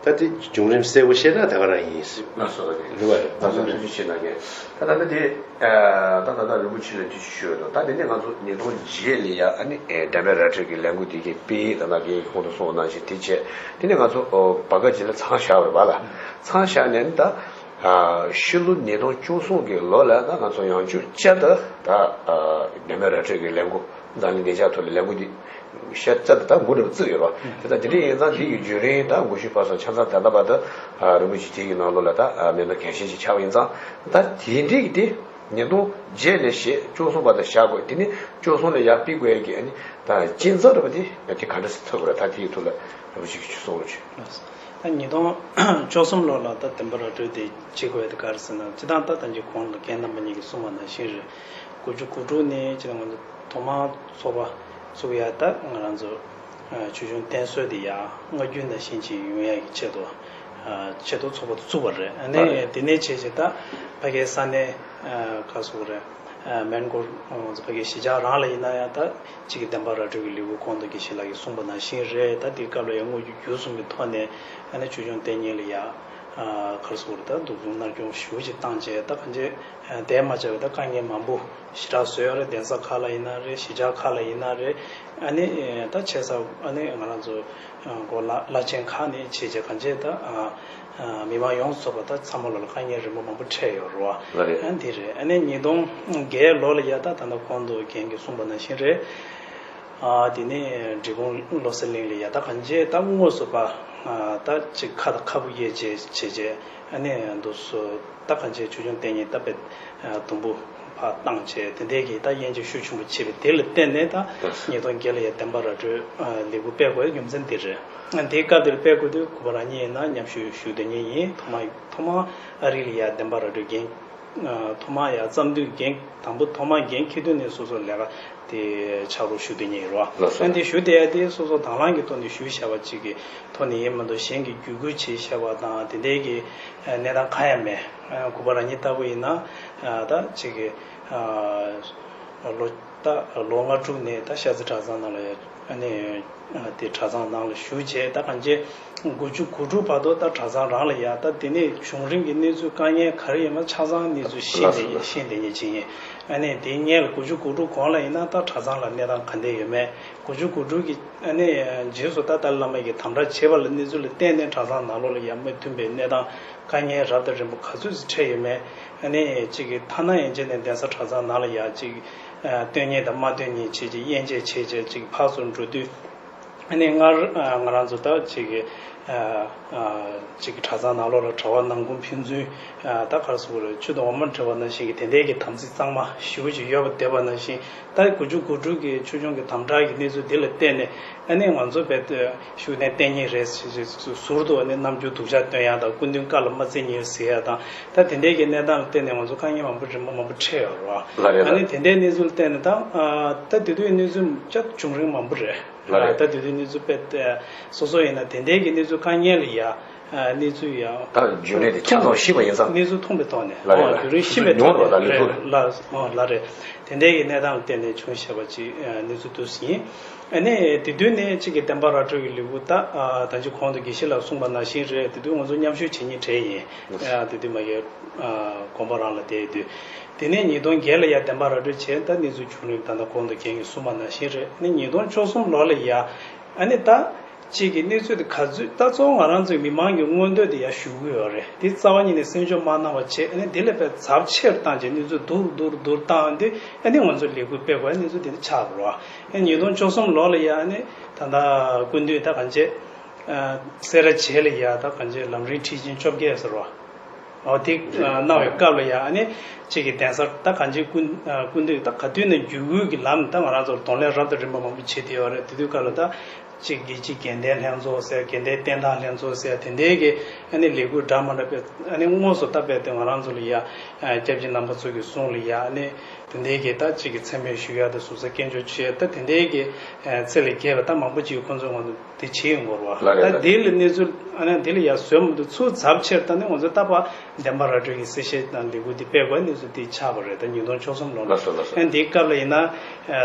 ད་དེ་བྱུང་རིམ་གསལ་པོ་བཤད་ན་ད་ག་རང་ཡིན། ལགས་སོ། རེད་བ། ད་ལྟ་ཐུགས་རྗེ་ཆེ་གནང་མཁན། ད་ད་ལྟ་དེ་ད་ད་ལྟ་རིན་པོ་ཆེ་ལ་ཐུགས་རྗེ་ཆེ་ཞུ་འདུག་ད་དེ་ནས་ང་ཚོ་ཉིས་སྟོང་བརྒྱད་ལ་ཡ་ཨ་ནི་འགྲེམས་སྤེལ་ར་སྤྲོད་ཀྱི་ལས་འགུལ་དེ་གའི་དཔེ་ད་ལྟ་གའི་གོང་དུ་གསུངས་པ་ནང་བཞིན་དེ་བྱས། དེ་ནས་ང་ཚོ་བར་སྐབས་ཅིག་ལ་ཚང་བཞག་པ་རེད་བ་ལ། ཚང་བཞག་ནས་ད་ཕྱི་ལོ་ཉིས་སྟོང་བཅུ་གསུམ་གྱི་ལོ་ལ་ད་ང་ཚོ་ཡང་བསྐྱར་བསྐྱར་དུ་ད་འགྲེམས་སྤེལ་ར་སྤྲོད་ཀྱི་ལས་འགུལ་འཛམ་གླིང་བདེ་འཇགས་ཐོག་ལ་ལས་འགུལ་འདི། བཤད་ཚད་དེ་ད་འགོ་འདྲ་བོ་བཙུགས་ཡོད་རེད་བ། དེ་ལྟར་དེ་འདྲ་ཡིན་ཙང་འདི་ཡི་བརྒྱུད་རིམ་ད་འགོ་ཤུལ་བར་གསུམ་ཆ་ཚང་ད་ལྟ་བར་དུ་རིན་པོ་ཆེ་དེ་ཡི་ནང་ལོགས་ལ་ད་མེ་མདའ་གལ་ཆེན་ཞིག་ཆགས་པ་ཡིན་ཙང་། ད་དེ་འདྲའི་གི་དེ་ཉིས་སྟོང་བརྒྱད་ནས་བཤད་བཅུ་གསུམ་བར་དུ་བཞག་དགོས། དེ་ནས་བཅུ་གསུམ་ལ་ཡར་ཕུད་དགོས་ཡ་གི་ཨ་ནི་ད་གཅིག་མཚུངས་འདྲ་བོ་དེ་དེ་ག་འདྲ་སེ་ཐུབ་དགོས་རེད། ད་དེ་ཡི་ཐོག་ལ་རིན་པོ་ཆེ་གི་ཆུ་གསུང་རོགས་བྱོས། ད་ཉིས་སྟོང་བཅུ་གསུམ་ལོ་ལ་ད་འགྲེམས་སྤེལ་ར་སྤྲོད་དེ་བྱེད་དགོས་ཡ་དེ་ག་རེ་ཟེར་ན། སྤྱིར་བཏང་ད་ད་གིན་གོང་ལ་རྒན་རྣམ་པ་གཉིས་ཀྱིས་གསུངས་པ་ནང་བཞིན་རེད། དགུ་བཅུ་གོ་དྲུག་ནས་སྤྱིར་བཏང་ང་ཚོ་ཐོག་མར་ཚོགས་པ་བཙུགས་ཡ་ད་ང་རང་ཚོ་ཆོས་སྐྱོང་བསྟེན་གསོལ་དེ་ཡ་སྔ་རྒྱུན་ནང་བཞིན་ཅིག་ཡོང་ཡ་གི་ཆེད་དུ་ཆེད་དུ་ཚོགས་པ་དེ་བཙུགས་པ་རེད། ཨ་ནི་དེ་ནས་བྱས་བྱས་ད་ཕ་གིའི་ས་གནས་ག་སོགས་རེད། སྨན་སྐོར་ང་ཚོ་ཕ་གིའི་གཞིས་ཆགས་རང་ལ་ཡིན་ན་ཡང་ད་གཅིག་གི་འགྲེམས་སྤེལ་ར་སྤྲོད་ཀྱི་ལས་འགུལ་གོང་དུ་དགེ་བཤེས་ལགས་ཀྱིས་གསུངས་པ་ནང་བཞིན་རེད། ད་དེའི་སྐབས་ལ་ཡང་དངོས་བརྒྱུད་བརྒྱུད་གསུམ་གྱི་ཐོག་ནས་ཨ་ནི་ཆོས་སྐྱོང་བསྟེན་མཁན་ལ་ཡ་ག་རེ་ཟེར་དགོས་རེད། ད་སྡུག་སྦྱོང་མནར་གཅོད་ཞེ་པོ་ཅིག་བཏང་བྱས། ད་གང་ཅི་དེ་མ་ཚད་པའི་ད་དཀའ་ངལ་མང་པོ་ཞེ་དྲག་བཟོས་ཡོད་རེད། གདན་ས་ཁག་ལ་ཡིན་ན་རེད། གཞིས་ཆགས་ཁག་ལ་ཡིན་ན་རེད། ཨ་ནི་ད་བྱས་ཙང་ཨ་ནི་ང་རང་ཚོ་གོ་བླ་བླ་ཆེན་ཁག་ནས་བྱས་བྱས་གང་ཅི་ད་མི་མང་ཡོངས་སུ་ཚོགས་པ་ད་ཚང་མ་ལོ་ལ་དཀའ་ངལ་རིམ་པ་མང་པོ་འཕྲད་ཡོད་རེད་བ། ཨ་འདི་རེད། ཨ་ནི་ཉིས་སྟོང་བརྒྱད་ལོ་ལ་ཡ་ད་ད་ལྟ་གོང་དུ་རྒན་གྱིས་གསུངས་པ་ནང་བཞིན་རེད། ཨ་དེ་ནས་འབྲས་སྤུངས་བློ་གསལ་གླིང་ལ་ཡ་ད་གང་ཅི་ད་དངོས་སུ་པ་ཨ་ད་ཅིག་ཁ་དང་ཁ་སྤུ་དབྱེ་བྱས་བྱས་བྱས། ཨ་ནི་འདུག་སེ་ད་གང་ཅི་ཆོས་སྐྱོང་བསྟེན་མཁན་ད་དཔེ་དུམ་བུ་ཕར་བཏང་བྱས། དེ་འདྲའི་གི་ད་དབྱེ་འབྱེད་ཤུགས་ཆེན་པོ་བྱས་པ་དེ་ལ་བརྟེན་ནས་ད་ཉིས་སྟོང་བརྒྱད་ལ་ཡ་འགྲེམས་སྤེལ་ར་སྤྲོད་ལས་འགུལ་སྤེལ་དགོས་རྒྱུ་མཚན་འདི་རེད། དེའི་སྐབས་དེར་སྤེལ་དགོས་དུས་གུས་པ་རང་ཉིད་ཡིན་ན་མཉམ་ཞུགས་ཞུ་འདོད་མཁན་ཡིན། ཐོག་མ་ཐོག་མ་ཨ་རི་ལ་ཡ་འགྲེམས་སྤེལ་ར་སྤྲོད་འགན་ཐོག་མར་ཡར་བརྩམས་དུས་འགན་དང་པོ་ཐོག་མར་འགན་འཁྱེར་དུས་ནས་སོ་སོ་ལས་ཀ་དེ་ཕྱག་རོགས་ཞུ་འདོད་མཁན་ཡིན་རོ། ལགས་སོ། ཨ་འདི་ཞུ་བསྡད་ཡ་དེ་སོ་སོ་དང་བླངས་ཀྱི་ཐོག་ནས་ཞུས་བཞག་པ་ཅིག་གི་ཐོག་ནས་ཡིན་མ་གཏོགས་གཞན་གྱིས་བརྒྱུད་སྐུལ་བྱས་བཞག་པ་དང་དེ་འདྲའི་གི་གནས་སྟངས་གང་ཡང་མེད། གུས་པ་རང་ཉིད་ལྟ་བུ་ཡིན་ན་ད་ཅིག་གི་ལོ་ད་ལོ་ལྔ་དྲུག་ནས་ད་ཤར་རྩེ་གྲྭ་ཚང་ནང་ལ་ཨ་ནི་དེ་གྲྭ་ཚང་ནང་ལ་ཞུགས་བྱས། ད་གང་ཅི་དགུ་བཅུ་གོ་དྲུག་བར་དུ་ད་གྲྭ་ཚང་རང་ལ་ཡ་ད་དེ་ནས་བྱུང་རིམ་གྱི་གནས་ཚུལ་དཀའ་ངལ་ག་རེ་ཡོད་མེད་ཆ་ཚང་གནས་ཚུལ་ཤེས་ལགས་སོ། ལགས་སོ། ཤེས་བསྡད་མཁན་ཅིག་ཡིན། ཨ་ནི་དེ་སྔོན་ལ་དགུ་བཅུ་གོ་དྲུག་གོང་ལ་ཡིན་ན་ད་གྲྭ་ཚང་ལ་གནས་སྟངས་ག་འདྲ་ཡོད་མེད། དགུ་བཅུ་གོ་དྲུག་གི་ཨ་ནི་རྗེས་སུ་ད་ཏཱ་ལའི་བླ་མ་གིས་དམ་དྲག་བྱས་པ་ལ་གནས་ཚུལ་ལ་བརྟེན་ནས་གྲྭ་ཚང་ནང་ལོགས་ལ་ཡ་མི་མཐུན་པའི་གནས་སྟངས་དཀའ་ངལ་རབ་དང་རིམ་པ་ག་ཚོད་ཅིག་འཕྲད་ཡོད་མེད། ཨ་ནི་གཅིག་གི་ཐ་ན་ཡན་ཆད་ནས་གདན་ས་གྲྭ་ཚང་ནང་ལ་ཡ་གཅིག་སྟོན་མཁན་དང་མ་སྟོན་མཁན་བྱས་ཀྱི་དབྱེ་འབྱེད་བྱས་བྱས་གཅིག་ཕར་ཚུར་འགྲོ་དུས། ཨ་ནི་སྔར་ང་རང་ཚོ་ད་ཅིག་གི་ཅིག་གི་གྲྭ་ཚང་ནང་ལོགས་ལ་གྲྭ་བ་ནང་ཁུལ་ཕན་ཚུན་ད་ག་རེ་ཟེར་དགོས་རེད། ཆུ་དང་འོ་མ་འདྲེས་པ་ནང་བཞིན་གྱི་དེ་འདྲའི་གི་དམ་ཚིག་གཙང་མ་ཞེ་པོ་ཅིག་ཡོད་པ་བསྡད་པ་ནང་བཞིན། ད་དགུ་བཅུ་གོ་དྲུག་གི་ཆོས་སྐྱོང་གི་དམ་དྲག་གི་གནས་ཚུལ་འདི་ལ་བརྟེན་ནས། ཨ་ནི་ང་ཚོ་རྦད་དེ་ཤུགས་ལྡན་བསྟེན་མཁན་རེད་ཟེར་ཟུར་དུ་ཨ་ནི་རྣམ་འགྱུར་སྡུག་ཅག་སྟོན་ཡག་དང་། སྐུ་མདུན་བཀའ་ལ་མ་བརྩི་མཁན་ཟེར་ཡག་དང་། ད་དེ་འདྲའི་གི་གནས་སྟངས་ལ་བརྟེན་ནས་ང་ཚོ་དཀའ་ངལ་མང་པོ་རིམ་པ་མང་པོ་འཕྲད་ཡོད་རེད་བ། ལགས་རེད། ཨ་ལགས། ནི་དེ་འདྲའི་གནས་ཚུལ་ལ་བརྟེན་ནས་ད་ད་དེ་དུས་གནས་ཚུལ་ཅིག་བྱུང་རིམ་མང་པོ་རེད། ལགས་རེད། ད་དེ་དུས་གནས་ཚུལ་རྦད་དེ་སོ་སོ་ཡིན་ན་དེ་འདྲའི་གི་གནས་ཚུལ་དཀའ་ངལ་ལ་ཡ། གནས་ཚུལ་ཡང་ད་རྒྱུན་ལས་དེ་ཆ་ཚང་ཤེས་པ་ཡིན་ཙང་། གནས་ཚུལ་མཐོང་པའི་ཐོག་ནས། ལགས་རེད། ཨོ་ལགས། རྒྱུན་རིང་ཤེས་པའི་ཐོག་ནས། ལགས་རེད། ལགས་ཨོ་ལགས་རེད། དེ་འདྲའི་གི་གནས་སྟངས་ལ་བརྟེན་ནས་བྱུང་བཞག་པ་ཅིག་གནས་ཚུལ་འདུག་ཟིན། ཨ་ནི་དེ་དུས་ནས་གཅིག་གི་བསྟན་པ་ར་སྤྲོད་ཀྱི་ལས་འགུལ་ད་ད་ཅི་གོང་དུ་དགེ་བཤེས་ལགས་གསུངས་པ་ནང་བཞིན་རེད། དེ་དུས་ང་ཚོ་མཉམ་ཞུགས་བྱེད་མཁན་གྲས་ཡིན། དེ་དུས་མ་གི་དགོན་པ་རང་ལ་བསྡད་དུས། དེ་ནས་ཉིས་སྟོང་བརྒྱད་ལ་ཡ་བསྟན་པ་ར་སྤྲོད་བྱས། ད་གནས་ཚུལ་བྱུང་རིམ་ད་ལྟ་གོང་དུ་རྒན་གྱིས་གསུངས་པ་ནང་བཞིན་རེད། ཨ་ནི་ཉིས་སྟོང་བཅུ་གསུམ་ལོ་ལ་ཡ། ཨ་ནི་ད་གཅིག་གི་གནས་ཚུལ་དེ་ག་ཚོད་ད་གཙོ་བོ་ང་རང་ཚོའི་མི་མང་གི་མངོན་འདོད་དེ་ཡར་ཞུ་གི་ཡོད་རེད། དེ་རྩ་བ་ཉིད་ནས་སེམས་ཤུགས་མ་གནང་བ་བྱས། ཨ་ནི་དེ་ལས་དཔེ་ཚབས་ཆེར་བཏང་བྱས་གནས་ཚུལ་སྡུག་སྡུག་སྡུག་བཏང་དུས། ཨ་ནི་ང་ཚོ་ལས་འགུལ་སྤེལ་དགོས་གནས་ཚུལ་དེ་འདྲ་ཆགས་པ་རེད་བ། ཨ་ཉིས་སྟོང་བཅུ་གསུམ་ལོ་ལ་ཡ། ཨ་ནི་ད་ལྟ་སྐུ་མདུན་ད་གང་བྱས། སེ་ར་བྱེས་ལ་ཡ་ད་གང་བྱས་ལམ་རིམ་ཁྲིད་ཆེན་བཅོ་བརྒྱད་ཟེར་བ། འོ་དེ་གནང་བའི་སྐབས་ལ་ཡ། ཨ་ནི་གཅིག་གི་གདན་སར་ད་གང་ཅི་སྐུ་སྐུ་མདུན་ད་ག་དུས་ནས་བརྒྱུད་སྐུལ་གྱི་ལམ་ད་ང་རང་ཚོར་གདོང་ལེན་རབ་དང་རིམ་པ་མང་པོ་བྱེད་བསྡད་ཡོད་རེད། དེ་དུས་སྐབས་ལ་ད་གཅིག་དགེ་བཤེས་དགེ་ལྡན་ལྷན་ཚོགས་ཟེར། དགེ་ལྡན་བསྟན་བདག་ལྷན་ཚོགས་ཟེར། དེ་འདྲའི་གི་ཨ་ནི་ལས་འགུལ་འདྲ་མ་འདྲ་སྤེལ། ཨ་ནི་དངོས་སུ་ད་རྦད་དེ་ང་རང་ཚོ་ལ་ཡ་སྐྱབས་རྗེ་རྣམ་པ་ཚོ་གི་གསུང་ལ་ཡ། ཨ་ནི་དེ་འདྲའི་གི་ད་གཅིག་གི་མཚན་སྨད་ཞུ་ཡ་དང་། གཟུགས་ས་སྐྱོན་བརྗོད་བྱེད་ཡ། ད་དེ་འདྲའི་གི་ཚད་ལས་བརྒལ་བ་ད་མང་པོ་ཅིག་ཁོང་ཚོས་ང་ཚོ་དེ་བྱེད་ཡོང་གི་རེད་བ། ལགས་རེད། ད་ལགས། དེ་ལ་གནས་ཚུལ་ཨ་ནི་དེ་ལ་ཡ་བཟོད་མི་འདུག་ཚུར་ཚབས་ཆེར་ད་ནི་ང་ཚོ་ད་ཕར་བསྟན་པ་ར་སྤྲོད་ཀྱི་གསལ་བཤད་དང་ལས་འགུལ་འདི་སྤེལ་དགོས་གནས་ཚུལ་འདི་ཆགས་པ་རེད། ད་ཉིས་སྟོང་བཅུ་གསུམ་ལོ་ལ། ལགས་སོ་ལགས་སོ། ཨ་ནི་འདིའི་སྐབས་ལ་ཡིན་ན་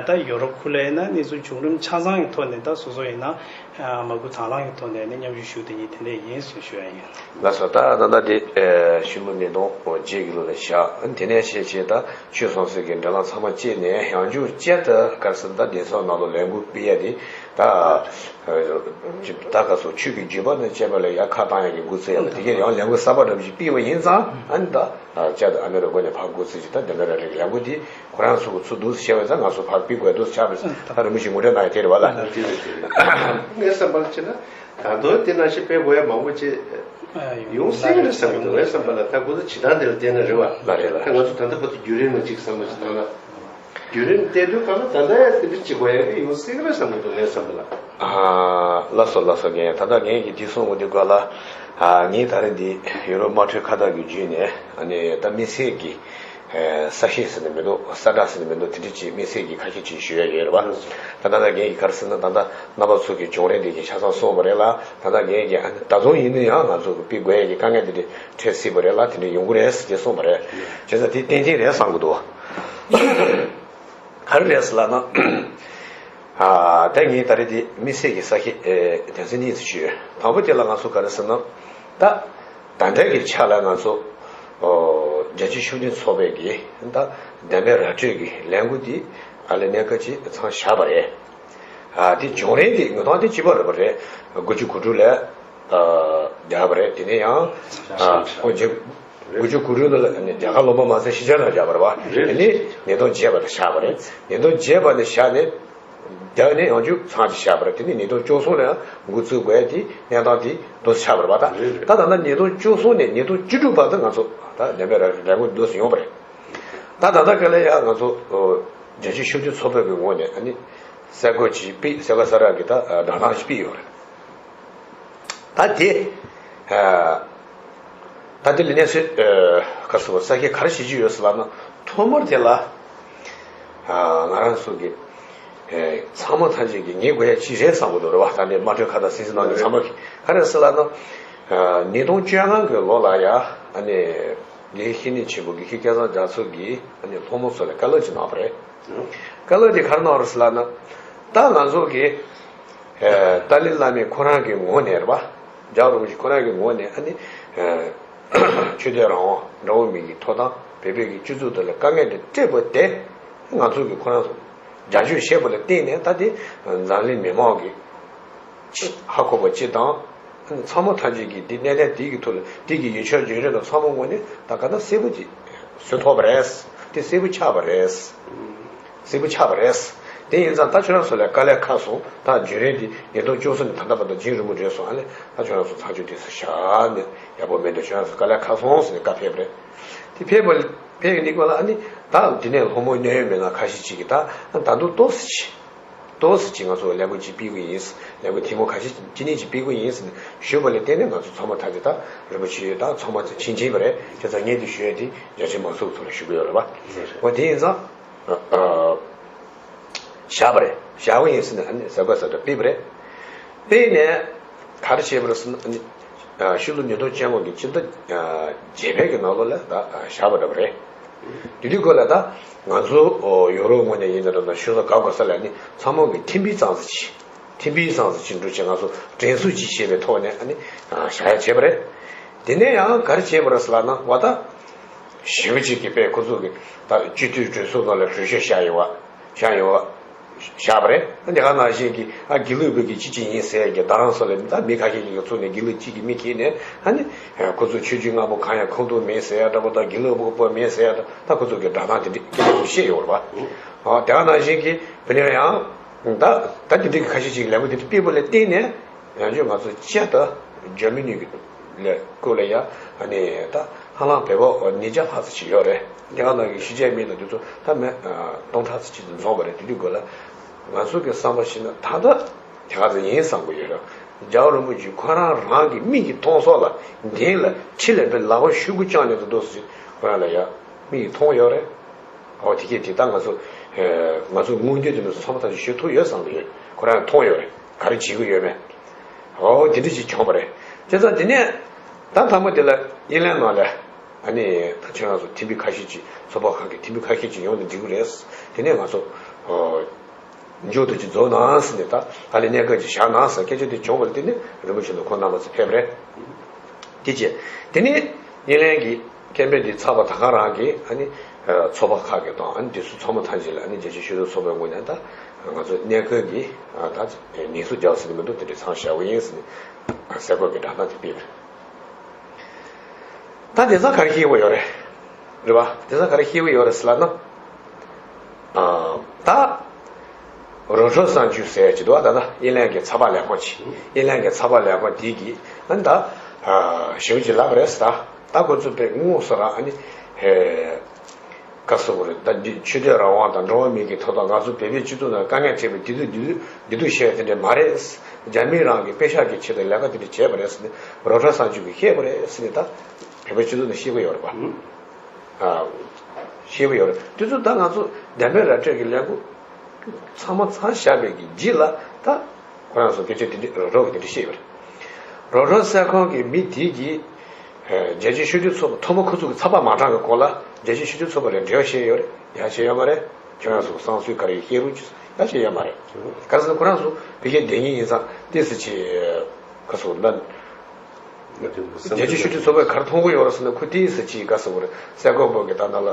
ད་ཡོ་རོབ་ཁུལ་ལ་ཡིན་ན་གནས་ཚུལ་བྱུང་རིམ་ཆ་ཚང་གི་ཐོག་ནས་ད་སོ་སོ་ཡིན་ན་མ་བསྐུལ་དང་བླངས་ཀྱི་ཐོག་ནས་ནི་མཉམ་ཞུགས་ཞུ་བསྡད་མཁན་དེ་འདྲ་ཡིན་ཞེས་ཞུ་ཡ་ཡིན། ལགས་སོ། ད་ད་ལྟ་དེ་ཨེ་ཤུལ་ལོ་ཉིས་སྟོང་བརྒྱད་ཀྱི་ལོ་ལ་བཞག་དེ་ནས་བཤད་བྱས་ད་ཆོས་ཟང་ཟིང་གི་འབྲེལ་ལམ་ཚང་མ་བཅད་ནས། ཡང་བསྐྱར་ད་ག་རེ་ཟེར་ན་ད་གདན་ས་ནང་ལ་ལས་འགུལ་སྤེལ་ཡ་དེ་ད་ཨེ་ད་ག་ཚོད་ཆོས་ཀྱི་བརྒྱུད་པ་ནས་བཅད་པ་ལ་ཡ་ཁ་བཏང་ཡ་གི་འགོ་བཙུགས་ཡ་ལ། དེ་གས་ཡང་ལས་འགུལ་གསར་པ་འདྲ་པོ་ཞིག་སྤེལ་བ་ཡིན་ཙང་། ཨ་ནི་ད་བཅའ་དང་ཨ་མེ་རི་ཁ་ནས་ཕར་འགོ་བཙུགས་ཀྱི་ད་བདེན་པའི་ར་སྤྲོད་ཀྱི་ལས་འགུལ་དེ་ཁོ་རང་ཚོ་གི་ཚུར་འདུག་སེ་བྱས་པ་ཙང་ང་ཚོ་ཕར་སྤེལ་དགོས་འདུག་སེ་ཆགས་པ་རེད། ད་རིན་པོ་ཆེ་ངོ་སྤྲོད་གནང་ཡ་དེ་རེད་བ་ལ། ལགས་རེད། ངའི་བསམ་པར་བྱས་ན། ད་དུང་དེ་ནང་བཞིན་སྤེལ་དགོས་ཡ་མང་པོ་ཅིག་ཡོང་སྲིད་རེད་བསམ་གྱི་འདུག་ངའི་བསམ་པ་ལ། ད་ཁོ་ཚོ་བྱེད་སྟངས་དེ་ལ་བལྟས་ན་རེད་བ། ལགས་རེད་ལགས། ད་ང་ཚོ་ད་ལྟ་བར་དུ་བརྒྱུད་རིམ་ལ་ཅིག་བསམ་བློ་ཅིག་བཏང་ན། བརྒྱུད་རིམ་བལྟས་དུས་གང་ལ་ད་ལྟ་ཡ་དེ་འདྲ་བྱེད་དགོས་ཡ་གི་ཡོང་སྲིད་རེད་བསམ་གྱི་འདུག་ངའི་བསམ་པ་ལ། ཨ་ལགས་སོ་ལགས་སོ། རྒན། ད་ལྟ་རྒན་གྱིས་འདི་གསུང་གི་འདུག་ག་ལ། ཨ་ངས་ད་རེས་འདི་ཡོ་རོབ་དམངས་ཁྲོད་ཁ་བརྡ་གི་བརྒྱུད་ནས། ཨ་ནི་ད་དམིགས་བསལ་གྱི་ཨེ་གསལ་བཤད་ཟེར་ནས་མི་འདུག་གསལ་བསྒྲགས་ཟེར་ནས་མི་འདུག་དེ་འདྲ་ཅིག་དམིགས་བསལ་གྱི་ཁ་ཤས་ཅིག་ཞུ་ཡ་ཡོད་རེད་བ། ད་ལྟ་ད་རྒན་གྱིས་ག་རེ་ཟེར་ན། ད་ལྟ་རྣམ་པ་ཚོ་གིས་བྱུང་རིམ་དེ་གི་ཆ་ཚང་གསུངས་པ་རེད་ལ། ད་ལྟ་རྒན་གྱིས་ཨ་ནི་ད་དུང་ཡིན་ན་ཡང་ང་ཚོ་གི་སྤེལ་དགོས་ཡ་གི་དཀའ་ངལ་དེ་འདྲ་འཕྲད་སྲིད་པ་རེད་ལ། དེ་འདྲ་ཡོང་གི་རེད་ཟེར་ཅིག་གསུངས་པ་རེད། བྱས་ཙང་དེ་ཏན་ཏན་རེད་བསམ་གྱི་འདུག་ག་རེ་རེད་ཟེར་ལབ་ན། ཨ་ད་ངས་ད་རེས་དེ་དམིགས་བསལ་གྱི་གསལ་བཤད་ཨེ་དོན་ཚན་གཉིས་ཤིག་ཞུས། དང་པོ་དེ་ལ་ང་ཚོ་ག་རེ་ཟེར་ན། ད་ད་ལྟའི་གི་ཆ་ལ་ང་ཚོ་ཨོ་རྒྱལ་སྤྱིའི་ཤུགས་ལྡན་ཚོགས་པའི་གི་ད་བདེན་པའི་ར་སྤྲོད་ཀྱི་ལས་འགུལ་འདི་ཨ་ལས་གནས་སྐབས་ཅིག་མཚམས་བཞག་པ་རེད། ཨ་དེ་བྱུང་རིམ་དེ་ངོ་སྤྲོད་དེ་གཅིག་པ་རེད་པ་རེད། དགུ་བཅུ་གོ་དྲུག་ལ་ཨ་བརྒྱབ་པ་རེད། དེ་ནས་ཡང་ཨ་ཨོ་རྒྱལ་དགུ་བཅུ་གོ་དྲུག་ལ་ནི་རྒྱ་གར་ལུང་པ་མ་ཟད་ཕྱི་རྒྱལ་ལ་བརྒྱབ་པ་རེད་པ། དེ་ནས་ཉིས་སྟོང་བརྒྱད་པ་ལ་བཞག་པ་རེད། ཉིས་སྟོང་བརྒྱད་པ་ནས་བཞག་ནས་རྒྱ་ནས་ཡང་བསྐྱར་མཚམས་ཅིག་བཞག་པ་རེད། དེ་ནས་ཉིས་སྟོང་བཅུ་གསུམ་ལ་ཡང་འགོ་བཙུགས་དགོས་ཡ་དེ་གནས་སྟངས་དེ་འདུག་སེ་ཆགས་པ་རེད་པ། ད་ད་ད་ལྟ་ཉིས་སྟོང་བཅུ་གསུམ་ནས་ཉིས་སྟོང་བཅུ་དྲུག་བར་དུ་ང་ཚོ་ད་བདེན་པའི་ར་སྤྲོད་ལས་འགུལ་འདུག་སེ་ཡོང་བ་རེད། ད་ད་ལྟ་ག་ལ་ཡང་ང་ཚོ་རྒྱལ་སྤྱིའི་ཤུགས་ལྡན་ཚོགས་པའི་གི་ངོས་ནས་ཨ་ནི་གསར་འགོད་ཅིག་སྤེལ། གསར་འགོད་གསར་རག་གི་ད་སྒྲ་གདངས་ཅིག་སྤེལ་ཡོད་རེད། ད་དེ་ཨ་ད་དེ་ལ་གནས་ཚུལ་ཨ་ག་རེ་ཟེར་དགོས། གསལ་བཤད་ག་རེ་བྱེད་ཀྱི་ཡོད་ཟེར་ལབ་ན། ཐོག་མར་དེ་ལ་ཨ་ང་རང་ཚོ་གི་ཨ་ཚང་མ་ཐམས་ཅད་ཀྱིས་ངེས་དགོས་ཡ་ཅིག་རེད་བསམ་གྱི་འདུག་རེད་པ། ད་ནི་དམངས་ཁྲོད་ཁ་བརྡ་སེམས་སེམས་གནང་མཁན་ཚང་མ་གིས། ག་རེ་ཟེར་ལབ་ན། ཨ་ཉིས་སྟོང་བཅོ་ལྔ་གི་ལོ་ལ་ཡ་ཨ་ནི་དགེ་བཤེས་བཤེས་གཉེན་ཆེན་པོ་དགེ་བཤེས་སྐལ་བཟང་རྒྱ་མཚོ་གིས་ཨ་ནི་ཕོ་མོ་ཚོ་ལ་བཀའ་སློབ་ཅིག་གནང་བ་རེད། བཀའ་སློབ་དེ་ག་རེ་གནང་བ་རེད་ཟེར་ལབ་ན། ད་ང་ཚོ་གི་ཨ་ཏཱ་ལའི་བླ་མས་ཁོ་རང་གི་ངོས་ནས་རེད་པ། རྒྱལ་བ་རིན་པོ་ཆེ་ཁོ་རང་གི་ངོས་ནས་ཨ་ནི་ཨ་ཆོས་དད་རང་དབང་འགྲོ་བ་མིའི་ཐོབ་ཐང་བོད་པའི་གི་སྤྱི་ཚོགས་དེ་ལ་དཀའ་ངལ་དེ་འཕྲད་པ་དེ་ང་ཚོ་གི་ཁོ་རང་ཚོ་རྒྱབ་སྐྱོར་བྱས་པ་ལ་བརྟེན་ནས། ད་དེ་འཛམ་གླིང་མི་མང་གི་ཅིག་ཧ་གོ་བ་ཅིག་དང་། ཚང་མ་ཐམས་ཅད་ཀྱིས་འདི་གནད་དོན་འདི་གི་ཐོག་ལ་འདི་གི་ཡིག་ཆ་བརྒྱུད་རིམ་དང་ཚང་མ་ངོས་ནས་ད་ག་ད་གསལ་པོ་ཅིག་བཟོ་ཐུབ་པ་རེད། དེ་གསལ་པོ་ཆགས་པ་རེད། གསལ་པོ་ཆགས་པ་རེད། དེ་ཡིན་ཙང་ད་ཁྱོད་རང་ཚོ་ལ་དཀའ་ལས་ཁག་སོང་། ད་བརྒྱུད་རིམ་འདི་ཉིས་སྟོང་བཅུ་གསུམ་ནས་ད་ལྟ་བར་དུ་རྒྱུན་རིང་པོ་རེད་སོང་། ཨ་ནི་ད་ཁྱོད་རང་ཚོ་ཚར་གཅོད་དེ་ཚོ་བཞག་ནས་ཡག་པོ་མེད་འདུག་ཁྱོད་རང་ཚོ་དཀའ་ལས་ཁག་སོང་ཟེར་ནས་བཀའ་ཕེབས་པ་རེད། དེ་ཕེབས་པ་ཕེབས་ཀྱི་འདུག་པ་ལ། ཨ་ནི་ད་དེ་ནས་སློབ་མ་གནད་ཡོད་མི་སྣ་ཁ་ཤས་ཅིག་གིས་ད་ད་དུང་ཏོག་ཙམ་ཅིག་ཏོག་ཙམ་ཅིག་ང་ཚོ་ལས་འགུལ་ཅིག་སྤེལ་གི་ཡིན། ལས་འགུལ་ཐེངས་མ་ཁ་ཤས་ཅིག་གཉིས་ཅིག་སྤེལ་གི་ཡིན་ཟེར་ནས་ཞུས་པ་ལ་བརྟེན་ནས། ང་ཚོ་ཚང་མ་ད་ཅི་ད་རིན་པོ་ཆེ་ད་ཚང་མ་ཕྱིན་ཕྱིན་པ་རེད། བྱས་ཙང་ངས་འདི་ཞུ་ཡ་དེ་རྒྱ་ཆེ་མང་ཚོགས་ཀྱི་ཐོག་ལ་ཞུ་གི་ཡོད་རེད་པ། འོ་དེ་ཡིན་ཙང་བཞག་པ་རེད། བཞག་པ་ཡིན་ཟེར་ནས་ཨ་ནི་གསལ་པོ་གསལ་སྟོན་སྤེལ་བ་རེད། སྤེལ་ནས་ག་རེ་བྱས་པ་རེད་ཟེར་ན། ཨ་ནི་ཕྱི་ལོ་ཉིས་སྟོང་བཅོ་ལྔ་གི་སྤྱི་ཟླ་བརྒྱད་པའི་གི་ནང་ལོགས་ལ་ད་བཞག་པ་འདྲ་པོ་རེད། དེ་དུས་སྐབས་ལ་ད་ང་ཚོ་ཡོ་རོབ་ངོས་ནས་ཡིན་ན་འདྲ་ན་ཤོག་ས་ག་གོ་ས་ལ་ནི་ཚང་མ་གི་ཁྲིམས་དཔེ་གཙང་ས་ཅིག་ཁྲིམས་དཔེ་གཙང་ས་ཅིག་འགྲོ་ཆེད་ང་ཚོ་དྲན་གསོ་ཅིག་བྱེད་པའི་ཐོག་ནས་ཨ་ནི་བཞག་ཡ་བྱས་པ་རེད། དེ་ནས་ཡང་ག་རེ་བྱས་པ་རེད་ཟེར་ལབ་ན། འོ་ད་ཞེ་པོ་ཅིག་གི་དཔེ་ཁོ་ཚོ་གི་ད་སྤྱི་འཐུས་གྲོས་ཚོགས་ནང་ལ་གྲོས་ཆོད་བཞག་ཡོད་པ། བཞག་ཡོད་པ་བཞག་པ་རེད། ཨ་ནི་ག་ནང་བཞིན་གྱི་ཨ་དགེ་ལུགས་པའི་གི་སྤྱི་སྤྱི་ཡིན་ཟེར་གྱི་རྡ་རམ་ས་ལའི་ད་མི་ཁ་ཤས་ཀྱིས་ཚུགས་ནས་དགེ་ལུགས་གཅིག་གི་མི་ཁྱེར་ནས། ཨ་ནི་ཁོ་ཚོ་ཆོས་བརྒྱུད་ལྔ་པོ་གང་ཡང་ཁུངས་གཏུགས་མེད་ཟེར་ཡ་འདྲ་པོ་དང་། དགེ་ལུགས་པོ་པོ་མེད་ཟེར་ཡ་ད་ད་ཁོ་ཚོ་གི་སྒྲ་གདངས་དེ་འདྲ་སྐད་ཆ་བཤད་ཡོད་རེད་པ། ཨ་དེ་ག་ནང་བཞིན་གྱི་བི་ནས་ཡང་ད་ད་དེ་འདྲ་གི་ཁ་ཤས་ཅིག་ལས་འགུལ་དེ་འདྲ་སྤེལ་བ་ལ་བརྟེན་ནས། ཡང་བསྐྱར་ང་ཚོ་སྤྱིར་ད་འཇར་མ་ནི་གི་ལས་སྐོར་ལ་ཡ། ཨ་ནི་ད་ཧ་ལམ་བོད་པ་ཉིས་བརྒྱ་ལྷག་ཙམ་ཅིག་ཡོད་རེད། དེ་ག་ནང་གི་གཞིས་བྱེས་མི་དང་དེ་ཚོ་ད་མི་སྟོང་ཕྲག་ཙམ་ཅིག་ཏུ་འཛོམས་པ་རེད། དེ་དུས་སྐབས་ལ་ང་ཚོ་གི་བསམ་པ་བྱས་ན་ད་ལྟ་དེ་ག་ཚོད་ཡིན་བསམ་གི་ཡོད་རེད། རྒྱལ་བ་རིན་པོ་ཆེ་ཁོ་རང་རང་གི་མིག་གིས་མཐོང་སོང་ལ། འདི་ལ་ཕྱི་ལ་དཔེ་ལག་པ་ཤུ་གུ་བརྐྱངས་ནས་འདུག་འདུག་ཟེར་ཁོ་རང་ལ་ཡ་མིག་གིས་མཐོང་ཡོད་རེད། ཨོ་དེ་གས་དེ་ད་ང་ཚོ་ཨེ་ང་ཚོ་སྔོན་འགྲོ་དེ་ནས་ཚང་མ་ཐག་ཆོད་ཞུ་ཐུབ་ཡོད་བསམ་གི་ཡོད། ཁོ་རང་མཐོང་ཡོད་རེད། ག་རེ་བྱེད་ཀྱི་ཡོད་མེད། ཨོ་དེ་འདྲ་ཅིག་བྱུང་བ་རེད། བྱས་ཙང་དེ་ནས་ད་མཐའ་མ་དེ་ལ་དབྱིན་ལན་ནང་ལ་ཨ་ནི་ད་ཁྱེད་རང་ཚོ་ཐིམ་ཕུག་ཁ་ཤས་ཅིག་ཚོགས་པ་ཁག་གི་ཐིམ་ཕུག་ཁ་ཤས་ཅིག་ཡོང་ནས་འགྲིག་གི་རེད། དེ་ནས་ང་ཚོ་ཨོ་མཇུག་ཏུ་ཅིག་རྫོགས་གནང་ཟེར་ནས། ད་ད་ལས་གནས་སྐབས་ཅིག་བཞག་གནང་ཟེར་སྐད་ཆ་དེ་བྱུང་བ་ལ་བརྟེན་ནས་རིན་པོ་ཆེ་ལ་ཁོང་རྣམ་པ་ཚོ་ཕེབས་རེད། དེ་རྗེས་དེ་ནས་དབྱིན་ལན་གྱི་ཁེམ་པེན་འདི་ཚར་བ་ད་ག་རང་གི་ཨ་ནི་ཚོགས་པ་ཁག་གི་དང་། ཨ་ནི་དེ་ཚོ་ཚང་མ་ཐམས་ཅད་ལ་ཨ་ནི་རྒྱལ་སྤྱིའི་ཆོས་ལུགས་ཚོགས་པའི་ངོས་ནས་ད་ང་ཚོ་གནས་སྐབས་ཀྱི་ཨ་ད་ཉེས་གསོག་རྒྱག་ཟེར་ནི་མི་འདུག་དེ་འདྲ་ཚང་བཞག་པ་ཡིན་ཟེར་ནས་གསལ་བསྒྲགས་ཀྱི་བསྒྲགས་གཏམ་དེ་སྤེལ་བ་རེད། ད་དེང་སང་ག་རེ་བཤད་ཀྱི་ཡོད་རེད། རེད་པ། དེང་སང་ག་རེ་བཤད་ཀྱི་ཡོད་རེད་ཟེར་ལབ་ན། ཨ་ད་རོ་ཁྲོ་གསར་འགྱུར་ཟེར་ཡ་ཅིག་འདུག་པ། ད་ད་དབྱིན་ལན་གྱི་ཚགས་པར་ལས་ཁང་ཅིག་དབྱིན་ལན་གྱི་ཚགས་པར་ལས་ཁང་དེ་གིས་ཨ་ནི་ད་ཨ་ཞེ་པོ་ཅིག་ལབ་པ་རེད་ཟེར། ད་ད་ཁོ་ཚོ་དཔེ་དངོས་སུ་རང་ཨ་ནི་ཧེ་ག་ཟེར་དགོས་རེད། ད་འདི་ཆོས་དད་རང་དབང་དང་འགྲོ་བ་མིའི་གི་ཐོབ་ཐང་། ང་ཚོ་བོད་པའི་སྤྱི་ཚོགས་ནང་དཀའ་ངལ་འཕྲད་པའི་བདེ་སྡུག་བདེ་སྡུག་བདེ་སྡུག་བཤད་ཡ་དེ་འདྲ་མ་རེད། རྒྱ་མི་རང་གི་དཔེ་ཤག་གི་ཆེད་དུ་ལས་ཀ་དེ་འདྲ་བྱས་པ་རེད་ཟེར་ནས་རོ་ཁྲོ་གསར་འགྱུར་གྱིས་བཤད་པ་རེད་ཟེར་ནས་ད་བོད་པའི་སྤྱི་ཚོགས་ནང་བཤད་ཀྱི་ཡོད་རེད་པ། ཨ་བཤད་ཀྱི་ཡོད་རེད། དེ་ཚོ་ད་ང་ཚོ་བདེན་པའི་ར་སྤྲོད་ཀྱི་ལས་འགུལ་ཚང་མ་ཚར་བཞག་པའི་གི་རྗེས་ལ་ད་ཁོ་རང་ཚོ་སྐད་ཆ་དེ་འདྲ་རོ་ཁྲོ་གིས་དེ་འདྲ་བཤད་པ་རེད། རོ་ཁྲོ་གསར་ཁང་གི་མི་དེ་གིས་ཨ་རྒྱལ་སྤྱིའི་ཆོས་བརྒྱུད་ཚོགས་པ་ཐོག་མ་ཁོ་ཚོ་གི་ཚགས་པར་མ་དྲངས་གི་གོང་ལ་རྒྱལ་སྤྱིའི་ཆོས་བརྒྱུད་ཚོགས་པ་ལ་འབྲེལ་བ་བྱས་ཡོད་རེད། ཡ་བྱས་ཡོད་མ་རེད། ཁྱོད་རང་ཚོ་བསམ་ཚུལ་ག་རེ་བཤད་རུང་ཅི་ཡ་བྱས་ཡོད་མ་རེད། ག་རེ་ཟེར་ན་ཁོ་རང་ཚོ་བོད་སྐད་སྡོད་མཁན་ཡིན་ཙང་ཏོག་ཙམ་ཅིག་ག་ཟེར་ན། རྒྱལ་སྤྱིའི་ཆོས་བརྒྱུད་ཚོགས་པས་ག་རེ་མཐོང་གི་ཡོད་རེད་ཟེར་ན། ཁོ་ཏོག་ཙམ་ཅིག་ག་ཟེར་དགོས་རེད། སེ་གོལ་པོ་གི་ད་ནང་ལ་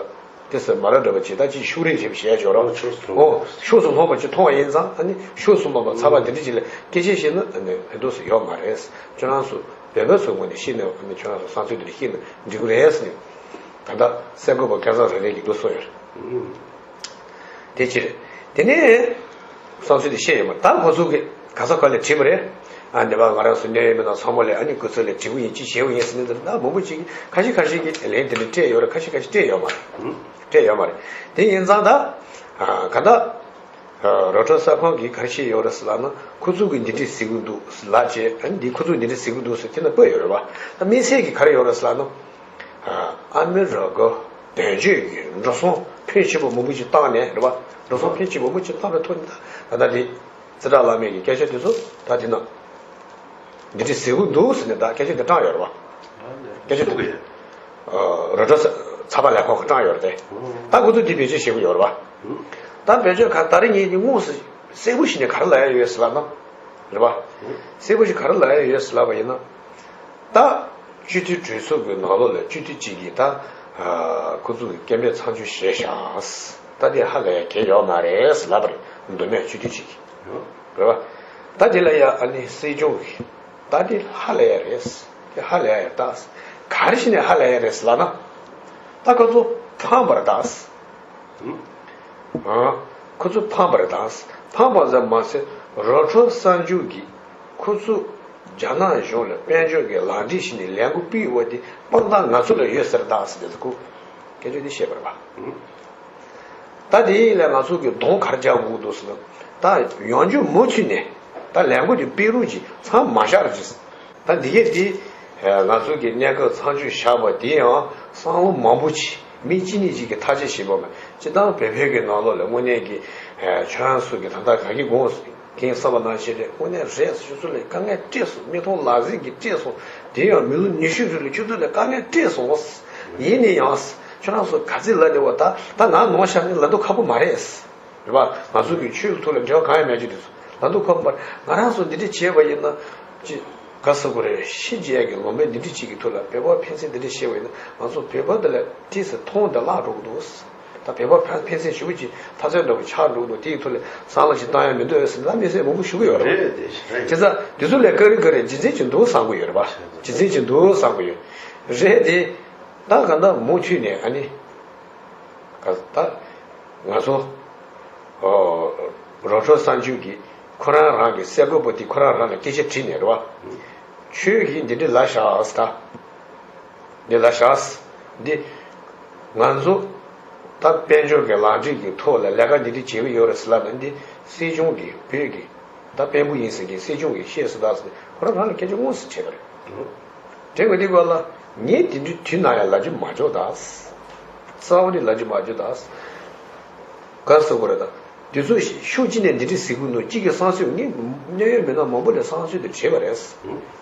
ཏོག་ཙམ་མ་ར་འདྲ་པོ་ཅིག་ད་ཅིག་ཤུགས་རིང་ཆེ་བ་བྱས་ཆོག་རོགས། ཕྱོགས་སུ་ལྷུང་བ། ཨོ་ཕྱོགས་སུ་ལྷུང་བ་ཅིག་མཐོང་བ་ཡིན་ཙང་། ཨ་ནི་ཕྱོགས་སུ་ལྷུང་བ་ཚགས་པར་འདི་འདྲ་ཅིག་ལ་སྐད་ཆ་བཤད་ན་ཨ་ནི་ཕན་ཐོགས་སུ་ཡོད་མ་རེད། ཁྱོད་རང་ཚོ་བོད་པ་ཚོའི་ངོས་ནས་བཤད་ན་ཨ་ནི་ཁྱོད་རང་ཚོ་བསམ་ཚུལ་འདི་འདྲ་བཤད་ན་འགྲིག་གི་རེད་ཟེར་ནས་ད་ལྟ་སེ་གོལ་པོ་སྐལ་བཟང་རེ་རེ་གིས་འདུག་གསུངས་ཡོད་རེད། དེ་ཕྱིར། དེ་ནས་བསམ་ཚུལ་དེ་བཤད་ཡོད་མ་རེད། ད་ཁོ་ཚོ་གིས་ག་ས་ག་ལ་བྲིས་པ་རེད། ཨ་འདི་པ་ང་རང་ཚོ་གནད་ཡོད་མི་སྣ་ཚང་མ་ལ་ཨ་ནི་སྐུ་ཚབ་ལ་བྲིས་པ་ཡིན། ཅི་བྱས་པ་ཡིན་ཟེར་ནས་འདིར་ད་མང་པོ་ཅིག་ཁ་ཤས་ཁ་ཤས་ཀྱིས་ལན་དེ་འདྲ་སྤྲད་ཡོད་རེད། ཁ་ཤས་ཁ་ཤས་སྤྲད་ཡོད་མ་རེད། སྤྲད་ཡོད་མ་རེད། དེ་ཡིན་ཙང་ད་ཨ་ག་ད་ཨ་རོ་ཁྲོ་གསར་ཁང་གིས་ག་རེ་བཤད་ཡོད་རེད་ཟེར་ལབ་ན། ཁོ་ཚོ་གིས་འདི་འདྲ་ཟེར་གི་འདུག་ལབ་བྱས། ཨ་ནི་འདི་ཁོ་ཚོས་འདི་འདྲ་ཟེར་གི་འདུག་ཟེར་དེ་ན་བཀོད་ཡོད་རེད་པ། ད་དམིགས་བསལ་གྱིས་ག་རེ་ཡོད་རེད་ཟེར་ལབ་ན། ཨ་མི་རི་ཀ་དོན་གཅོད་ཀྱིས་འགྲོ་སོང་ཕོན་ཆེན་པོ་མང་པོ་ཅིག་བཏང་ནས་རེད་པ། འགྲོ་སོང་ཕོན་ཆེན་པོ་མང་པོ་ཅིག་བཏང་བའི་ཐོག་ནས་ད་ད་ལྟ་དེ་རྩེ་གྲགས་བླ་མའི་གི་སྐད་ཆ་དེ་ཚོ་ད་དེ་ན་འདི་འདྲ་ཟེར་གི་འདུག་ཟེར་ནས་ད་སྐད་ཆ་དེ་བཏང་ཡོད་རེད་པ། སྐད་ཆ་དེ་ཨ་རོ་ཁྲོ་ཚགས་པར་ལས་ཁང་གིས་བཏང་ཡོད་རེད་དེ། ད་ཁོ་ཚོས་དེ་བེད་སྤྱོད་བྱེད་གི་ཡོད་རེད་པ། ད་བེད་སྤྱོད་ག་ད་རེས་ངས་ཀྱི་དངོས་སུ་གསལ་པོ་ཞིག་ནས་ག་རེ་ལབ་ཡ་ཡོད་ཟེར་ལབ་ན། རེད་པ། གསལ་པོ་ཞིག་ག་རེ་ལབ་ཡ་ཡོད་ཟེར་ལབ་པ་ཡིན་ན། ད་སྤྱི་འཐུས་གྲོས་ཚོགས་ཀྱི་ནང་ལོགས་ལ་སྤྱི་འཐུས་གཅིག་གིས་ད་ཨ་ཁོ་ཚོ་གི་སྐད་འབོད་མཚམས་འཇོག་བྱས་ཤག་ད་དེ་ཧ་ལས་ཡ་གང་ཡོད་མ་རེད་ཟེར་ལབ་པ་རེད། མདོ་སྨད་སྤྱི་འཐུས་གཅིག་གིས། རེད་པ། ད་དེ་ལ་ཡ་ཨ་ནི་སྲིད་སྐྱོང་གིས་ད་དེ་ཧ་ལས་ཡ་རེད། དེ་ཧ་ལས་ཡ་རེད་ད། ག་རེ་བྱས་ནས་ཧ་ལས་ཡ་རེད་ཟེར་ལབ་ན། ད་ཁོ་ཚོ་ཕངས་པ་རེད་ད། ཨ། ཁོ་ཚོ་ཕངས་པ་རེད་ད། ཕངས་པ་ཙམ་མ་ཟད་རོ་ཁྲོ་གསར་འཇུག་གིས་ཁོ་ཚོ་རྒྱ་ནག་གཞུང་ལ་དཔལ་འབྱོར་གྱི་ལག་འབྲེལ་བྱས་ནས་ལས་འགུལ་སྤེལ་བ་དེ་དཔང་རྟགས་ང་ཚོ་ལ་ཡོད་ཟེར་ད་ཟེར་ཏེ་ཁོ་སྐད་ཆ་འདི་བཤད་པ་རེད་པ། ད་དེ་ཡིན་ལ་ང་ཚོ་གི་གདོང་ག་རེ་རྒྱག་དགོས་འདུག་ཟེར་ན། ད་ཡོང་རྒྱུ་མུ་མཐུད་ནས་ད་ལས་འགུལ་དེ་སྤེལ་རོགས་གྱིས། མཚམས་མ་བཞག་རོགས་གྱིས། ད་འདི་གས་དེ་ང་ཚོ་གི་གནས་སྐབས་མཚམས་གཅོད་བཞག་པ་དེ་ཡང་བསམ་བློ་མང་པོ་ཅིག་མི་གཅིག་གཉིས་ཅིག་གིས་ཐག་གཅོད་བྱེད་པ་མ་སྤྱིར་བཏང་བོད་བོད་ཀྱི་ནང་ལོགས་ལ་དངོས་གནས་ཀྱི་ཁྱོད་རང་ཚོ་གི་ད་ལྟ་ག་གི་དགོངས་གན་བསམ་པ་ནང་བཞིན་རེད། དངོས་གནས་རེད། ཁྱོད་ཚོ་ལ་དཀའ་ངལ་སྤྲད་སོང་། མི་མཐོང་ལག་ཟིན་གྱིས་སྤྲད་སོང་། དེ་ཡང་མི་ལོ་ཉི་ཤུ་རིང་ལ་ཁྱོད་ཚོ་ལ་དཀའ་ངལ་སྤྲད་སོང་། ཡིན་ནའི་ཡང་ཁྱོད་རང་ཚོ་ག་ཚོད་ལབ་ནས་བ་ད་ད་ནང་ནང་བཞག་ནས་ལབ་དུས་ཁག་པོ་མ་རེད། རེད་པ། ང་ཚོ་གི་ཆོས་ཀྱི་ཐོག་ལ་འབྲེལ་བ་གང་ཡང་མེད་ཀྱི་འདུག་ལབ་དུས་ཁག་པོ་མ་རེད། ང་རང་ཚོ་འདི་འདྲ་བྱས་པ་ཡིན་ན་ཅི་ག་ཟེར་དགོས་རེད། ཤི་རྒྱག་གི་ལོ་མེད་འདི་འདྲ་ཅིག་གི་ཐོག་ལ་བོད་པ་ཕན་ཚུན་འདི་འདྲ་བྱས་པ་ཡིན་ན་ང་ཚོ་བོད་པ་འདི་ལ་ཏོག་ཙམ་མཐོང་དང་བརླག་འགྲོ་གི་འདུག་ད་བོད་པ་ཕན་ཕན་ཚུན་ཞེ་པོ་ཅིག་ཐ་ཚད་འདྲ་པོ་ཆགས་འགྲོ་གི་འདུག་དེའི་ཐོག་ལ་བསམ་བློ་ཞིག་བཏང་ཡ་མི་འདུག་ཟེར་ན་དམིགས་བསལ་མང་པོ་ཞུ་གི་ཡོད་རེད། རེད་དེ་རེད། བྱས་ཙང་འདི་ཚོ་ལས་ཀ་རི་ཀ་རེ་རྒྱུ་མཚན་ཅིག་འདུག་བསམ་གི་ཡོད་རེད་པ། རྒྱུ་མཚན་ཅིག་འདུག་བསམ་གི་ཡོད་རེད་དེ། ད་ག་ད་མུ་མཐུད་ནས་ཨ་ནི་ག་ད་ང་ཚོ་ཨོ་རོ་ཁྲོ་གསར་འཇུག་གིས་ཁོ་རང་རང་གི་གསར་འགོད་པ་དེ་ཁོ་རང་རང་ལ་སྐད་ཆ་དྲིས་ནས་རེད་པ། ཁྱོད་ཀྱིས་འདི་འདྲ་ལབ་བཞག་ཟེར་ད། འདི་ལབ་བཞག་ཟེར། འདི་ང་ཚོ་ད་དཔལ་འབྱོར་གྱི་ལག་འབྲེལ་གྱི་ཐོག་ལ་ལས་ཀ་འདི་འདྲ་བྱེད་ཀྱི་ཡོད་རེད་ཟེར་ལབ་ན། འདི་སྲིད་སྐྱོང་གིས་བོད་ཀྱི་ད་དཔོན་པོ་ཡིན་ཟེར་མཁན་སྲིད་སྐྱོང་གིས་བཤད་ཟེར་ད་ཟེར་ནས་ཁོ་རང་རང་ལ་སྐད་ཆ་དངོས་སུ་དྲིས་པ་རེད། དྲིས་པ་འདི་སྐོར་ལ་ངས་དེ་འདྲའི་དུས་ནམ་ཡང་ལབ་རྒྱུ་མ་འཇོག་ད། རྩ་བ་ནས་ལབ་རྒྱུ་མ་འཇོག་ད། ག་ཟེར་དགོས་རེད་ད། དེ་ཚོ་ཤུགས་ཅི་ནས་འདི་འདྲའི་ཟེར་གི་འདུག་གཅིག་གིས་བསམ་ཚུལ། ངས་གནད་ཡོད་མི་སྣ་མང་པོ་ལ་བསམ་ཚུལ་དེ་དྲིས་པ་རེད།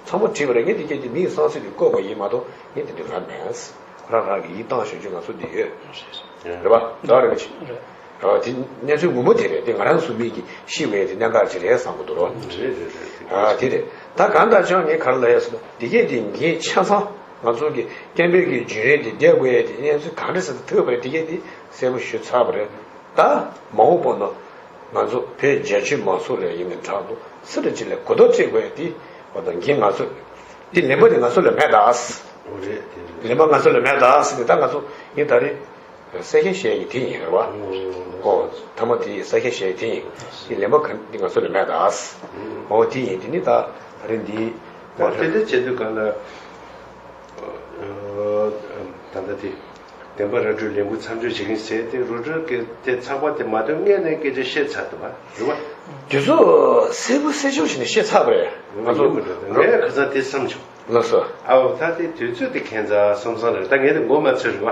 ཚང་མ་དྲིས་པ་རེད། ངས་དེ་སྐད་ཀྱི་མིའི་བསམ་ཚུལ་དེ་བཀོད་པ་ཡིན་མ་གཏོགས་ངས་དེ་འདྲ་ལབ་མེད། ཁོ་རང་རང་གིས་ཡིད་བཏང་ཞུ་རྒྱུ་ང་ཚོ་འདི་ཡོད། རེད་པ། ད་རེད་པ་ཅིག་ཨ་དེ་གནས་ཚུལ་ངོ་མ་དེ་རེད། དེ་ང་རང་ཚོ་མི་གིས་ཤེས་དགོས་ཡ་དེ་གནད་འགག་ཅིག་རེད་བསམ་གི་འདུག་རོ། རེད་རེད་རེད། ཨ་དེ་རེད། ད་གང་ལྟར་ཀྱང་ངས་ག་རེ་ལབ་ཡ་ཟེར་ན། དེ་གས་དེ་ངས་ཆ་ཚང་ང་ཚོ་གི་བསྟན་པའི་གི་བརྒྱུད་རིམ་དེ་བསྡད་དགོས་ཡ་དེ་གནས་ཚུལ་གང་འདྲ་ཟེར་ཐུབ་པ་རེད། དེ་གས་དེ་གསལ་པོ་ཞུ་ཚར་བ་རེད། ད་མ་འོངས་པ་ན་ང་ཚོ་བོད་རྒྱ་ཆེ་མང་ཚོགས་ལ་ཡིན་ནའི་འདྲ་འདུག་སུ་རེ་ཅིག་ལ་གོ་རྟོགས་སྤྲད་དགོས་ཡ་དེ་བ་དང་འགན་ང་ཚོ་དེ་ལེན་པ་དེ་ང་ཚོ་ལ་མེད་ད། ཨོ་རེད་དེ་རེད། ལེན་པ་ང་ཚོ་ལ་མེད་ད་ཟེར་ནས། ད་ང་ཚོ་ངས་ད་རེས་གསལ་བཤད་བྱས་ཡིན་དེ་ཡིན་རེད་བ། ཨོ་ཐ་མ་དེ་གསལ་བཤད་བྱས་ཡིན་དེ་ཡིན། དེ་ལེན་པ་ག་འདི་ང་ཚོ་ལ་མེད་ད། ཨོ་དེ་ཡིན། དེ་ནི་ད་ད་རེས་འདི་ཨོ་དེ་འདྲ་བྱེད་དུས་ག་ལ་ད་ལྟ་དེ། བདེན་པ་ར་སྤྲོད་ལས་འགུལ་མཚམས་འཇོག་བྱེད་མཁན་ཟེར་དེ་རུ་སྒྲིག་གི་དེ་ཚགས་པར་དེ་མ་བཏོན་སྔོན་ནས་སྐད་ཆ་བཤད་ཚར་འདུག་བ། རེད་བ། དེ་ཚོ་གསལ་པོ་གསལ་ཆོག་བྱས་ནས་བཤད་ཚར་བ་རེད། ང་ཚོ་ཡིན་མི་འགྲོ། ངས་ཁ་སང་དེ་བསམ་བྱུང་། ལགས་སོ། ཨའོ་ད་དེ་དུས་ཚོད་དེ་ཁྱད་མཚར་བསམ་བསམ་རེད། ད་ངས་དེ་མགོ་མ་ཚོས་རེད་བ།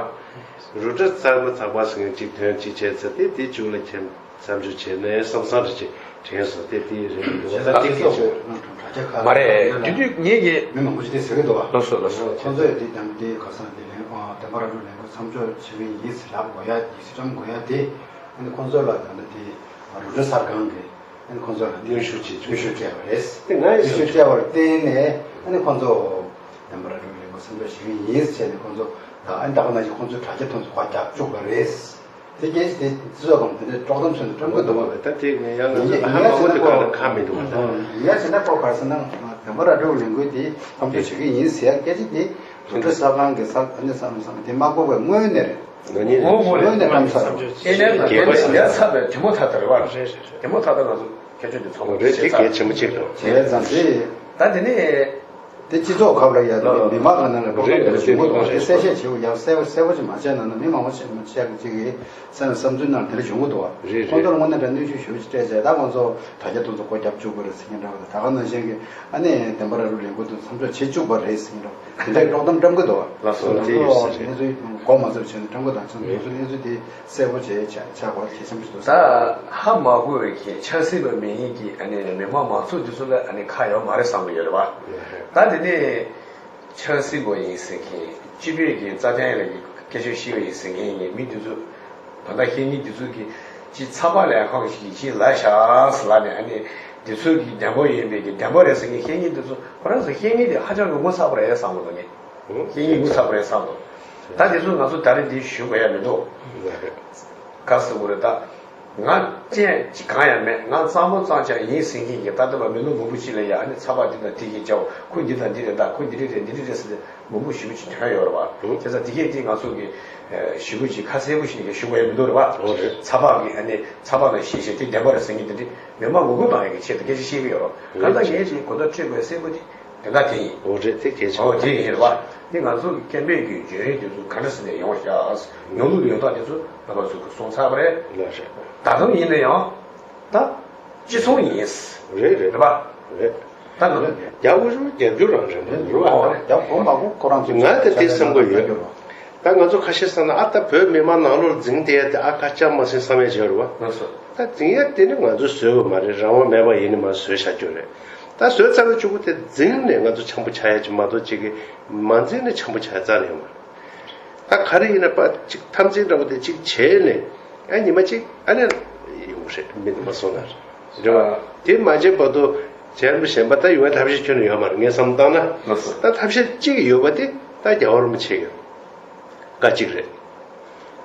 རུ་སྒྲིག་ཚགས་མ་ཚགས་པ་ཟེར་མཁན་གཅིག་དོན་གཅིག་བྱས་ཚར། དེ་དེ་མཇུག་ལ་ཁྱེད་མཚམས་འཇོག་བྱས་ནས་བསམ་བསམ་རེ་བྱས། དྲན་སོང་། དེ་དེ་རེད་འདུག་བྱས་ཙང་དེ་སྐད་ཆ། མ་རེད། དེ་དུས་ངེད་ཀྱིས། མི་མང་པོ་ཞིག་དེ་ཟེར་གི་འདུག་བ། ལགས་སོ་ལགས་སོ། ཁོང་ཚོས་དེ་དང་དེ་ཁ་སང་དེ་ལན་བདེན་པ་ར་སྤྲོད་ལས་འགུལ་མཚམས་འཇོག་བྱེད་ཀྱི་ཡིན་ཟེར་ལབ་དགོས་ཡ། ཡིག་ཆ་བཀྲམ་དགོས་ཡ་དེ་ཨ་ནི་ཁོང་ཚོ་ལ་ད་ནི་དེ་རུ་སྒྲིག་གསར་ཁང་གིས་ཨ་ནི་ཁོང་ཚོ་ལ་གནོན་ཤུགས་བྱེད་གནོན་ཤུགས་སྤྲད་པ་རེད། དེ་ང་ཡིན་གནོན་ཤུགས་སྤྲད་པར་བརྟེན་ནས་ཨ་ནི་ཁོང་ཚོ་བདེན་པ་ར་སྤྲོད་ལས་འགུལ་མཚམས་འཇོག་བྱེད་ཀྱི་ཡིན་ཟེར་ནས་ཁོང་ཚོ་ད་ཨ་ནི་ད་ག་ནང་བཞིན་ཁོང་ཚོས་དྲ་རྒྱ་ཐོག་ཏུ་སྒོ་རྒྱག་བཅུག་པ་རེད། དེ་སྐད་ཆ་དེ་སྤྱི་ཚོགས་ནང་དེ་འདྲའི་དཀྲོག་གཏམ་བྱས་ནས་བཀྲམ་གི་འདུག་བ། ད་དེ་ངས་ཡང་ང་ཚོ་ལ་ཧ་མ་གོ་དེ་ག་ལ་ཁག་མི་འདུག་བ། ད་ཡིན་ཡ་བྱས་ན་ཁོ་ག་རེ་ཟེར་ན་བདེན་པ་ར་སྤྲོད་ལས་འགུལ་དེ་མཚམས་འཇོག་བྱེད་ཀྱི་ཡིན་ཟེར་ཡ་སྐད་ཆ་དེ་རུ་སྒྲིག་གསར་ཁང་གི་ས་ཨ་ནི་བསམ་བསམ་དེ་མ་གོ་བའི་སྔོན་ནས་རེད། ང་གཉིས་ངོ་ངོ་ལས་སྔོན་ནས་བཀྲམ་ཚར་རེད། ཨེ་ནས་ལ་དེ་ལས་ཡ་ཚ་བའི་དེ་མོ་ཐ་ཐ་རེད་བ། རེད་རེད་རེད། དེ་མོ་ཐ་ཐ་ང་ཚོ་ཁྱད་ཆོས་དེ་ཚང་མ་རེད། དེ་གལ་ཆེན་པོ་གཅིག་རེད། བྱས་ཙང་དེ་ད་དེ་ནས། དེ་སྤྱི་ཚོགས་ཁག་ལ་ཡ་ལ་ལ། མི་མང་གི་ནང་ལ་དཀྲོག་གཏམ་དེ་འདྲ་བྱུང་གི་འདུག་བ། དེ་གསལ་བཤད་བྱེད་དགོས་ཡ། གསལ་པོ་གསལ་པོ་ཅིག་མ་བྱས་ན་ན་མི་མང་པོ་ཞིག་མ་བྱས་ཀྱི་ཅིག་གི་བསམ་བསམ་ཚུལ་ནང་དེ་འདྲ་བྱུང་གི་འདུག་བ། རེད་རེད། ཁོང་ཚོར་དངོས་གནས་དྲང་གནོན་ཤུགས་ཞེ་པོ་ཅིག་སྤྲད་བྱས། ད་ཁོང་ཚོ་དྲ་རྒྱ་ཐོག་ཏུ་སྒོ་བརྒྱབ་བཅུག་པ་རེད་ཟེར་མཁན་འདྲ་བ་དང་། ད་ག་ནང་བཞིན་གྱི་ཨ་ནི་བདེན་པ་ར་སྤྲོད་ལས་འགུལ་དུ་མཚམས་འཇོག་བྱེད་བཅུག་པ་རེད་ཟེར་མཁན་འདྲ་བ་དེ་འདྲའི་དཀྲོག་གཏམ་བཀྲམ་གི་འདུག་བ། ལགས་སོ། དེ་ཡོད་ས་རེད། གནས་ཚུལ་མགོ་མ་ཚོས་བྱས་ནས་བཀྲམ་གི་དང་། ཚང་མ་དེ་ཚོ་གནས་ཚུལ་དེ་གསལ་པོ་བྱས་ཆ་ཆ་གོ་གལ་ཆེན་པོ་ཞིག་འདུག་ད་ཟེར། ཧ་མ་གོ་བའི་གི་ཆབ་སྲིད་པ་མིན་གྱི་ཨ་ནི་མི་མང་མང་ཚོགས་འདི་ཚོ་ལ་ཨ་ནི་ཁ་ཡོད་མ་རེད་བསམ་གི་ཡོད་རེད་བ། ད་དེ་ནས་ཆབ་སྲིད་པ་ཡིན་ཟེར་མཁན། སྤྱི་པའི་གི་རྩ་དོན་ལ་གི་སྐད་ཆ་བཤད་པ་ཡིན་ཟེར་མཁན་གྱི་མི་འདི་ཚོ། ད་ལྟ་ཁྱེད་གཉིས་འདི་ཚོ་གི་ཅི་ཚགས་པར་ལས་ཁང་ཞིག་གིས་ཅི་ལབ་བཞག་ཟེར་ལབ་ནས། ཨ་ནི་འདི་ཚོ་གི་བདེན་པ་ཡིན་པའི་གི་བདེན་པ་རེད་ཟེར་མཁན་ཁྱེད་གཉིས་འདི་ཚོ། ཁོ་རང་ཚོ་ཁྱེད་གཉིས་དེ་ཧ་ཅང་གི་ངོ་ཚ་པོ་རེད་བསམ་གི་འདུག་ངས་ཁྱེད་གཉིས་ངོ་ཚ་པོ་རེད་བསམ་འདུག་ད་འདི་ཚོ་ང་ཚོ་ད་རེས་འདི་ཞུ་དགོས་ཡ་མི་འདུག་ག་ཟེར་དགོས་རེད་ད། ང་ཅན་གང་ཡང་མེད། ང་གཙང་པོ་གཙང་རྐྱང་ཡིན་ཟེར་མཁན་གྱི་ད་ལྟ་བ་མི་ལོ་མང་པོ་ཞིག་ལ་ཡང་ཨ་ནི་ཚ་བ་འདི་དང་འདི་གིས་བྱའོ། ཁོ་འདི་དང་འདི་རེད། ད་ཁོ་འདི་འདྲ་རེད། འདི་འདྲ་རེད་ཟེར་ནས་མང་པོ་ཞེ་པོ་ཅིག་ཐོན་ཡོད་རེད་བ། བྱས་ཙང་འདི་གས་དེ་ང་ཚོ་གི་ཞེ་པོ་ཅིག་ཁ་གསལ་པོ་ཞིག་ཞུ་དགོས་ཡ་མི་འདུག་རེད་བ། ཚ་བ་གི་ཨ་ནི་ཚ་བ་ལ་ཤེས་བྱས་དེ་བདེན་པ་རེད་ཟེར་མཁན་དེ་འདྲ་མི་མང་མགོ་སྐོར་བཏང་ཡ་གི་ཆེད་དུ་སྐད་ཆ་བཤད་ཀྱི་ཡོད་རེད། གང་ལྟར་ངས་ཅིག་གོ་བརྡ་སྤྲོད་དགོས་གསལ་པོ་དེ། དེ་འདྲ་དེ་ཡིན། འོ་རེད། དེ་གལ་ཆེ་ཨོ་བ་དེ་ཡིན་རེད་བ། དེ་ང་ཚོ་གི་སྐད་འབོད་ཀྱི་བརྗོད་རིམ་དེ་ཚོ་ག་འདྲ་ཟེར་ནས་ཡོང་བ་ཤག་ཡོང་ལུགས་ཡོང་སྟངས་དེ་ཚོ་རྣམ་པ་ཚོ་གིས་གསུངས་ཚར་བ་རེད། ལགས་རེད། ད་དུང་ཡིན་ན་ཡང་ད་ཅི་སོང་ཡིན། རེད་རེད། རེད་བ། རེད། ད་ང་རྒྱ་དབུ་རུ་རྒྱབ་སྐྱོར་རང་རེད་མ་རེད་བ། ཨོ་རེད། རྒྱ་གོང་མ་གོང་ཁོ་རང་ཚོ་ང་དེ་དེ་བསམ་གི་ཡོད། ད་ང་ཚོ་ཁ་ཤས་བསམ་ན་ཨ་ད་བོད་མི་མང་ནང་ལོགས་འཛིང་བསྡད་ཡ་དེ་ཨ་ཁ་ཅག་མ་ཟིན་བསམ་ཡ་ཅིག་ཡོད་རེད་བ། ལགས་སོ། ད་འཛིང་ཡ་དེ་ནི་ང་ཚོས་བཟོས་པ་མ་རེད། རང་དབང་མེད་པ་ཡིན་ནི་མ་བཟོས་བཞག་རྒྱུ་རེད། ད་བཟོས་ཚར་བའི་གཅིག་པུ་དེ་འཛིང་ནས་ང་ཚོ་འཆམ་པོ་ཆགས་ཡ་ཅིག་མ་གཏོགས་གཅིག་གིས་མ་འཛིང་ནས་འཆམ་པོ་ཆགས་ཡ་རྩ་ནས་ཡོད་མ་རེད། ད་ག་རེ་ཡིན་ན་པ་གཅིག་འཐབ་འཛིང་འདྲ་པོ་དེ་གཅིག་བྱས་ནས་ཨ་ཉི་མ་གཅིག་ཨ་ནི་ཡོང་གི་རེད། མི་འདི་མ་སོང་ན་རེད་བ། དེ་མ་བྱས་བར་དུ་གཞན་པ་གཞན་པ་ད་ཡོང་བའི་ཐབས་ཤེས་ཁྱོན་ནས་ཡོད་མ་རེད། ངས་བསམ་བཏང་ན་ད་ཐབས་ཤེས་གཅིག་ཡོད་པ་དེ་ད་རྒྱལ་བ་རིན་པོ་ཆེ་གི་བཀའ་གཅིག་རེད།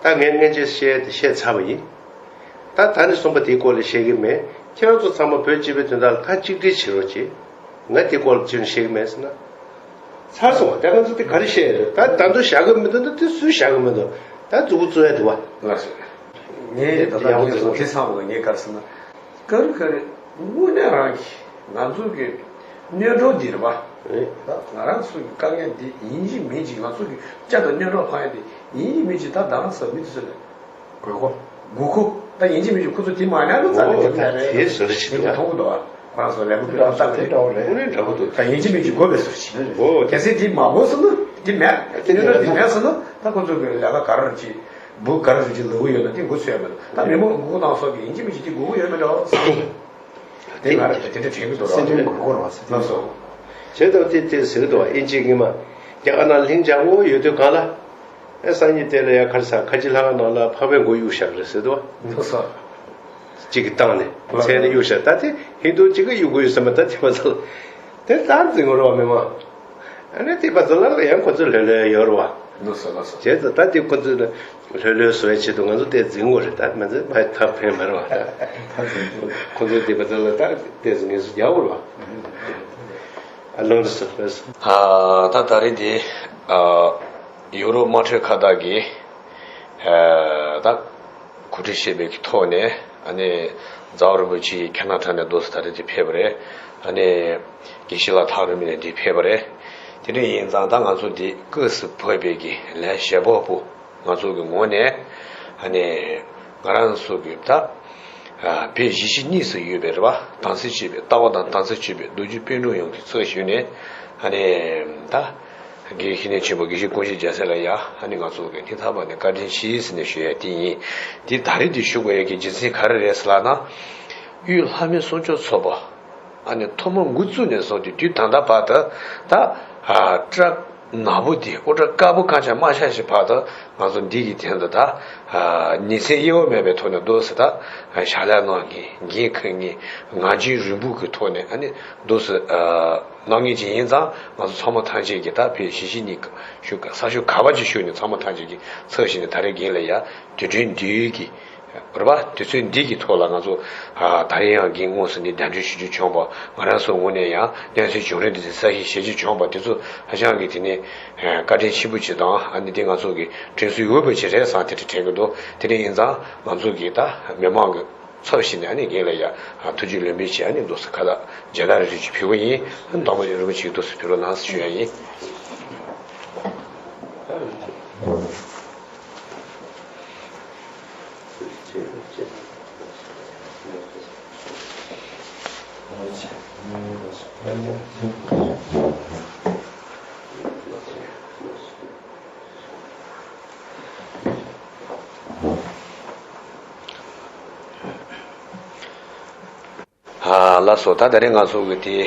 ད་ངས་སྔོན་ཆད་བཤད་དེ་བཤད་ཚར་བ་ཡིན། ད་ད་ནས་གསུངས་པ་དེའི་སྐོར་ལ་བཤད་གི་མེད། ཁྱེད་རང་ཚོ་ཚང་མ་བོད་སྤྱི་པའི་དོན་དག་ལ་ད་གཅིག་སྒྲིལ་བྱེད་རོགས་གྱིས། ང་དེའི་སྐོར་ལ་ཅི་ནས་བཤད་གི་མེད་ཟེར་ན། ཚར་སོང་བ། ད་ང་ཚོ་དེ་ག་རེ་བཤད་ཡ་རེད། ད་ད་དུང་བཞག་གི་མི་འདུག་ད་དེ་སུས་བཞག་གི་མི་འདུག་ད་མཛུབ་གུ་བཙུགས་ཡ་འདུག་བ། ལགས་སོ། ངས་ད་ལྟ་ཡག་པོ་ངས་བཟོ་དེ་བསམ་བློ་ངས་ག་རེ་ཟེར་ན། ག་རེ་ག་རེ་དངོས་གནས་རང་གི་ང་ཚོ་གི་གནོད་འགྲོ་འདི་རེད་པ། ད་ང་རང་ཚོ་གི་དཀའ་ངལ་འདི་ཡིན་གཅིག་མིན་གཅིག་ང་ཚོ་གི་བསྐྱར་དུ་གནོད་འགྲོ་ལྷག་ཡ་འདི་ཡིན་གཅིག་མིན་གཅིག་ད་ང་རང་ཚོ་མི་དེ་ཚོ་ལ་དགོས་མཁོ། དགོས་མཁོ། ད་ཡིན་གཅིག་མིན་གཅིག་ཁོ་ཚོ་དེ་མ་ཉར་ན་རྩ་ནས་འོ་དེ་ད་མེད་རེད། དེ་བཟོ་རེ་ཞིག་དེ་འདུག་གི་ཨ། མཐོང་གི་འདུག་ཨ། ཁོ་རང་ཚོ་ལས་འགུལ་སྤེལ་སྟངས་ལྟ་གི་རེད། དངོས་གནས་འདྲ་པོ་འདུག་ད་ཡིན་གཅིག་མིན་གཅིག་དགོས་པའི་བཟོ་ཞིག་འོ་གལ་སྲིད་དེ་མ་དགོས་སོང་ན་དེ་མེད། དེ་གནོད་འགྲོ་དེ་མེད་སོང་ན་ད་ཁོ་ཚོ་གི་ལས་ཀ་ག་རེ་བྱེད། འབུ་ག་རེ་ཟེར་གྱི་ལུ་གུ་ཡོད་ན་དེ་འགོ་ཚུད་ཡ་མེད། ད་མི་མང་མགོ་སྐོར་བཏང་སོགས་ཀྱི་ཡིན་གཅིག་མིན་གཅིག་དེ་དགོས་ཀྱི་ཡོད་མེད་འདྲ་བ། དེ་ང་རང་དེ་དེ་འདྲ་དྲན་གྱི་འདུག་ར། སེམས་ཁྲལ་མགོ་སྐོར་བ་ཟེར། ལགས་སོ། བྱས་ཙང་དེ་དེ་ཟེར་གྱི་འདུག་བ། དབྱིན་ཇིའི་སྔོན་མ་རྒྱ་གར་ནང་ལྷིང་འཇགས་པོ་ཡོད་དུས་གང་ལ། ཨེ་སང་ཉིན་དེ་ལ་ཡ་ཁར་ས་ཁ་ཆེ་ལྷ་ཁང་ནང་ལ་འཕགས་པའི་མགོ་གཡུག་བཞག་རེད་ཟེར་འདུག་བ། ལགས་སོ། གཅིག་གིས་བཏང་ནས་མཚན་ནས་གཡུག་བཞག་ད་དེ་ཧིན་དུ་གཅིག་གིས་གཡུག་དགོས་ཡོད་ས་མེད། ད་དེ་མ་ཚད་ལ་དེ་ལྟར་འཛིན་དགོས་རེད་བ་མི་མང་། ཨ་ནི་དེ་བ་ཚོ་ལ་ཡང་ཁོ་ཚོ་ལྷོད་ལྷོད་ཡོད་རེད་བ། ལགས་སོ་ལགས་སོ། བྱས་ཙང་ད་དེ་ཁོ་ཚོ་ལ་ལྷོད་ལྷོད་བཟོ་བའི་ཆེད་དུ་ང་ཚོ་དེ་འཛིང་དགོས་རེད། ད་མ་འཛིན་པ་ཐབས་ཕན་མ་རེད་བ། ད་ཁོ་ཚོ་དེ་བ་ཚོ་ལ་ད་དེ་ཚོ་ངེས་སུ་རྒྱག་དགོས་རེད་བ། ཨ་ལོང་དུ་སོ་ལགས་སོ། ཨ་ད་ད་རེས་དེ་ཨ་ཡུ་རོབ་དམངས་ཁྲོད་ཁ་བརྡ་གི་ཨ་ད། གོ་སྒྲིག་བྱས་པའི་གི་ཐོག་ནས་ཨ་ནི་རྫ་བ་རིན་པོ་ཆེ་ཁྱེད་རྣམ་ཐང་ནས་རྡོ་སོལ་ད་རེས་དེ་ཕེབས་པ་རེད། ཨ་ནི་དགེ་བཤེས་ལགས་ཐག་རིང་མོ་ནས་འདི་ཕེབས་པ་རེད། དེ་འདྲ་ཡིན་ཙང་ད་ང་ཚོ་འདི་སྐབས་སུ་བབས་པའི་གི་ལས་བྱེད་པ་པོ་ང་ཚོ་གི་ངོས་ནས་ཨ་ནི་ང་རང་ཚོ་གི་ད་ཨ་བོད་གཞིས་བྱེས་གཉིས་སུ་ཡོད་པའི་རེད་པ། དམ་ཚིག་ཆོས་པའི་ལྟ་བ་དང་དམ་ཚིག་ཆོས་པའི་རྡོ་རྗེ་སྤུན་གྲོགས་ཡོངས་ཀྱི་ཚབ་ཞུས་ནས་ཨ་ནི་ད། དགེ་བཤེས་གཉེན་ཆེན་པོ་དགེ་བཤེས་ཀུན་གཞི་རྒྱལ་མཚན་ལ་ཡ་ཨ་ནི་ང་ཚོ་གི་སྙིང་ཐག་པ་ནས་བཀའ་དྲིན་ཆེ་ཟེར་ནས་ཞུ་ཡ་དེ་ཡིན། འདི་ད་རེས་འདི་ཞུ་དགོས་ཡ་གི་རྒྱུ་མཚན་ག་རེ་རེད་ཟེར་ལབ་ན། དབུས་ལྷ་མོའི་སྲུང་སྐྱོབ་ཚོགས་པ་ཨ་ནི་ཐོག་མ་འགོ་བཙུགས་ནས་བཟུང་སྟེ་དུས་ད་ལྟ་བར་དུ་ད་ཨ་སྐྲ་ནག་པོ་འདི་དབུ་སྐྲ་དཀར་པོ་གང་ཆག་མ་ཆག་ཞིག་བར་དུ་ང་ཚོ་འདི་གི་སྟེང་དུ་ད་ཨ་ཉིན་མཚན་གཡེལ་བ་མེད་པའི་ཐོག་ནས་འདུག་ཟེར་ད་ཕྱག་ལས་གནང་མཁན་འགན་འཁུར་མཁན་ངག་རྒྱུན་རིང་པོ་གི་ཐོག་ནས་ཨ་ནི་འདུག་ཟེར་ཨ། གནང་མཁན་ཅིག་ཡིན་ཙང་ང་ཚོ་ཚང་མ་ཐམས་ཅད་ཀྱིས་ད་བོད་གཞིས་བྱེས་གཉིས་ཀ་ཞུ་ས་ཞུ་ག་བ་ཅིག་ཞུ་ནས་ཚང་མ་ཐམས་ཅད་ཀྱིས་ཚབ་བྱས་ནས་ད་རེས་རྒན་ལ་ཡ་དུས་དྲན་འདིའི་གི་རེད་པ། དུས་ཚོད་འདི་གི་ཐོག་ལ་ང་ཚོ་ད་རེས་ཡང་རྒན་དངོས་སུ་ནས་གདན་འདྲེན་ཞུ་རྒྱུ་བྱུང་བ། ང་རང་ཚོ་ངོས་ནས་ཡང་གནས་ཚུལ་བྱུང་རིམ་འདི་ཚོ་གསལ་བཤད་བྱེད་རྒྱུ་བྱུང་བ་དེ་ཚོ་ཧ་ཅང་གི་དེ་ནས་བཀའ་དྲིན་ཆེན་པོ་ཅིག་དང་ཨ་ནི་དེ་ང་ཚོ་གི་དྲིན་གཟོ་འོས་པ་ཅིག་རེད་བསམ་དེ་འདྲ་དྲན་གི་འདུག་དེ་འདྲ་ཡིན་ཙང་ང་ཚོ་གི་ད་མི་མང་གི་ཚབ་བྱས་ནས་ཨ་ནི་རྒན་ལ་ཡ་ཐུགས་རྗེ་ལེགས་འབུལ་བྱས་ཨ་ནི་འདུག་སེ་ཁ་བཏགས་མཇལ་དར་རེ་རེ་ཅིག་ཕུལ་བ་ཡིན། མདོ་སྨད་རིན་པོ་ཆེའི་འདུག་སེ་ཕུལ་རོགས་གནང་ཟེར་ཞུ་ཡ་ཡིན། ལགས་སོ། ད་ད་རེས་ང་ཚོ་གི་དེ་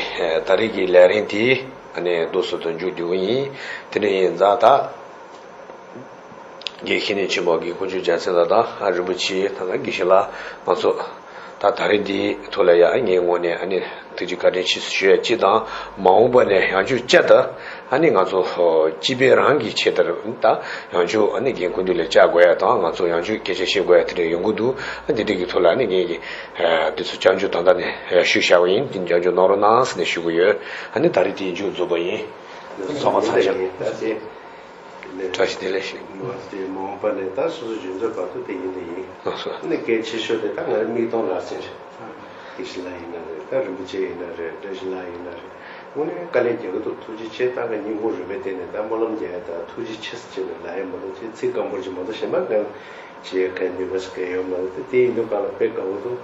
ད་རེས་ཀྱི་ལས་རིམ་དེ་ཨ་ནི་འདུག་སེ་དུ་མཇུག་བསྡུ་གི་ཡིན། དེ་འདྲ་ཡིན་ཙང་ད་དགེ་བཤེས་གཉེན་ཆེན་པོ་དགེ་དཀོན་མཆོག་རྒྱལ་མཚན་ལགས་དང་རིན་པོ་ཆེ་ད་ལྟ་དགེ་བཤེས་ལགས་ང་ཚོ་ ད་ད་རེས་འདིའི་ཐོག་ལ་ཡ་ངའི་ངོས་ནས་ཨ་ནི་ཐུགས་རྗེ་བཀའ་དྲིན་ཆེ་ཞུ་ཡ་གཅིག་དང་། མ་འོངས་པ་ནས་ཡང་བསྐྱར་བསྐྱར་དུ་ཨ་ནི་ང་ཚོ་སྤྱི་པའི་རང་གི་ཆེད་དུ་ད་ཡང་བསྐྱར་ཨ་ནི་རྒན་སྐུ་མདུན་ལ་བཅར་དགོས་ཡ་དང་། ང་ཚོ་ཡང་བསྐྱར་སྐད་ཆ་བཤད་དགོས་ཡ་དེ་འདྲ་ཡོང་གི་འདུག་ཨ་འདི་འདྲ་གི་ཐོག་ལ་ཨ་ནི་ངས་ཀྱི་དུས་ཚོད་རྒྱབ་སྐྱོར་ད་ལྟ་ནས་ཞུས་བཞག་པ་ཡིན། དེ་རྒྱབ་སྐྱོར་གནང་རོགས་གནང་ཟེར་ནས་ཞུ་གི་ཡོད། ཨ་ནི་ད་རེས་དེའི་མཇུག་རྫོགས་པ་ཡིན། ཚང་མ་ཚང་ཞབས། བཀྲ་ཤིས་བདེ་ལེགས་ཞུ། མ་སྟེ་མ་འོངས་པ་ནས་ད་སོ་སོ་འཇོན་ཚོད་བར་དུ་དེ་ཡིན་དེ་ཡིན། ལགས་སོ། ནི་གལ་ཆེ་ཤོས་དེ་ད་ང་རང་མིག་མཐོང་ལག་ཟིན་རེད། དགེ་བཤེས་ལགས་ཡིན་ན་རེད། ད་རིན་པོ་ཆེ་ཡིན་ན་རེད། བཀྲ་ཤིས་ལགས་ཡིན་ན་རེད། དངོས་གནས་དཀའ་ལས་རྒྱག་གི་འདུག་ཐུགས་རྗེ་ཆེ། ད་ང་སྙིང་ཁོང་རུས་པའི་གཏིང་ནས་ད་སྨོན་ལམ་རྒྱག་ཡ་ད་ཐུགས་རྗེ་ཆེ་ཟེར་བྱས་ནས་ལབ་ཡ་མ་གཏོགས་ཅིག་ཚིག་སྐམ་པོ་ཅིག་མ་གཏོགས་གཞན་པ་ང་བྱེད་ཡ་ག་ནུས་པ་ཟེར་ག་ཡོད་མ་རེད། དེ་དེ་ཡིན་དུས་གང་ལ་དཔེ་དགའ་བོ་འདུག་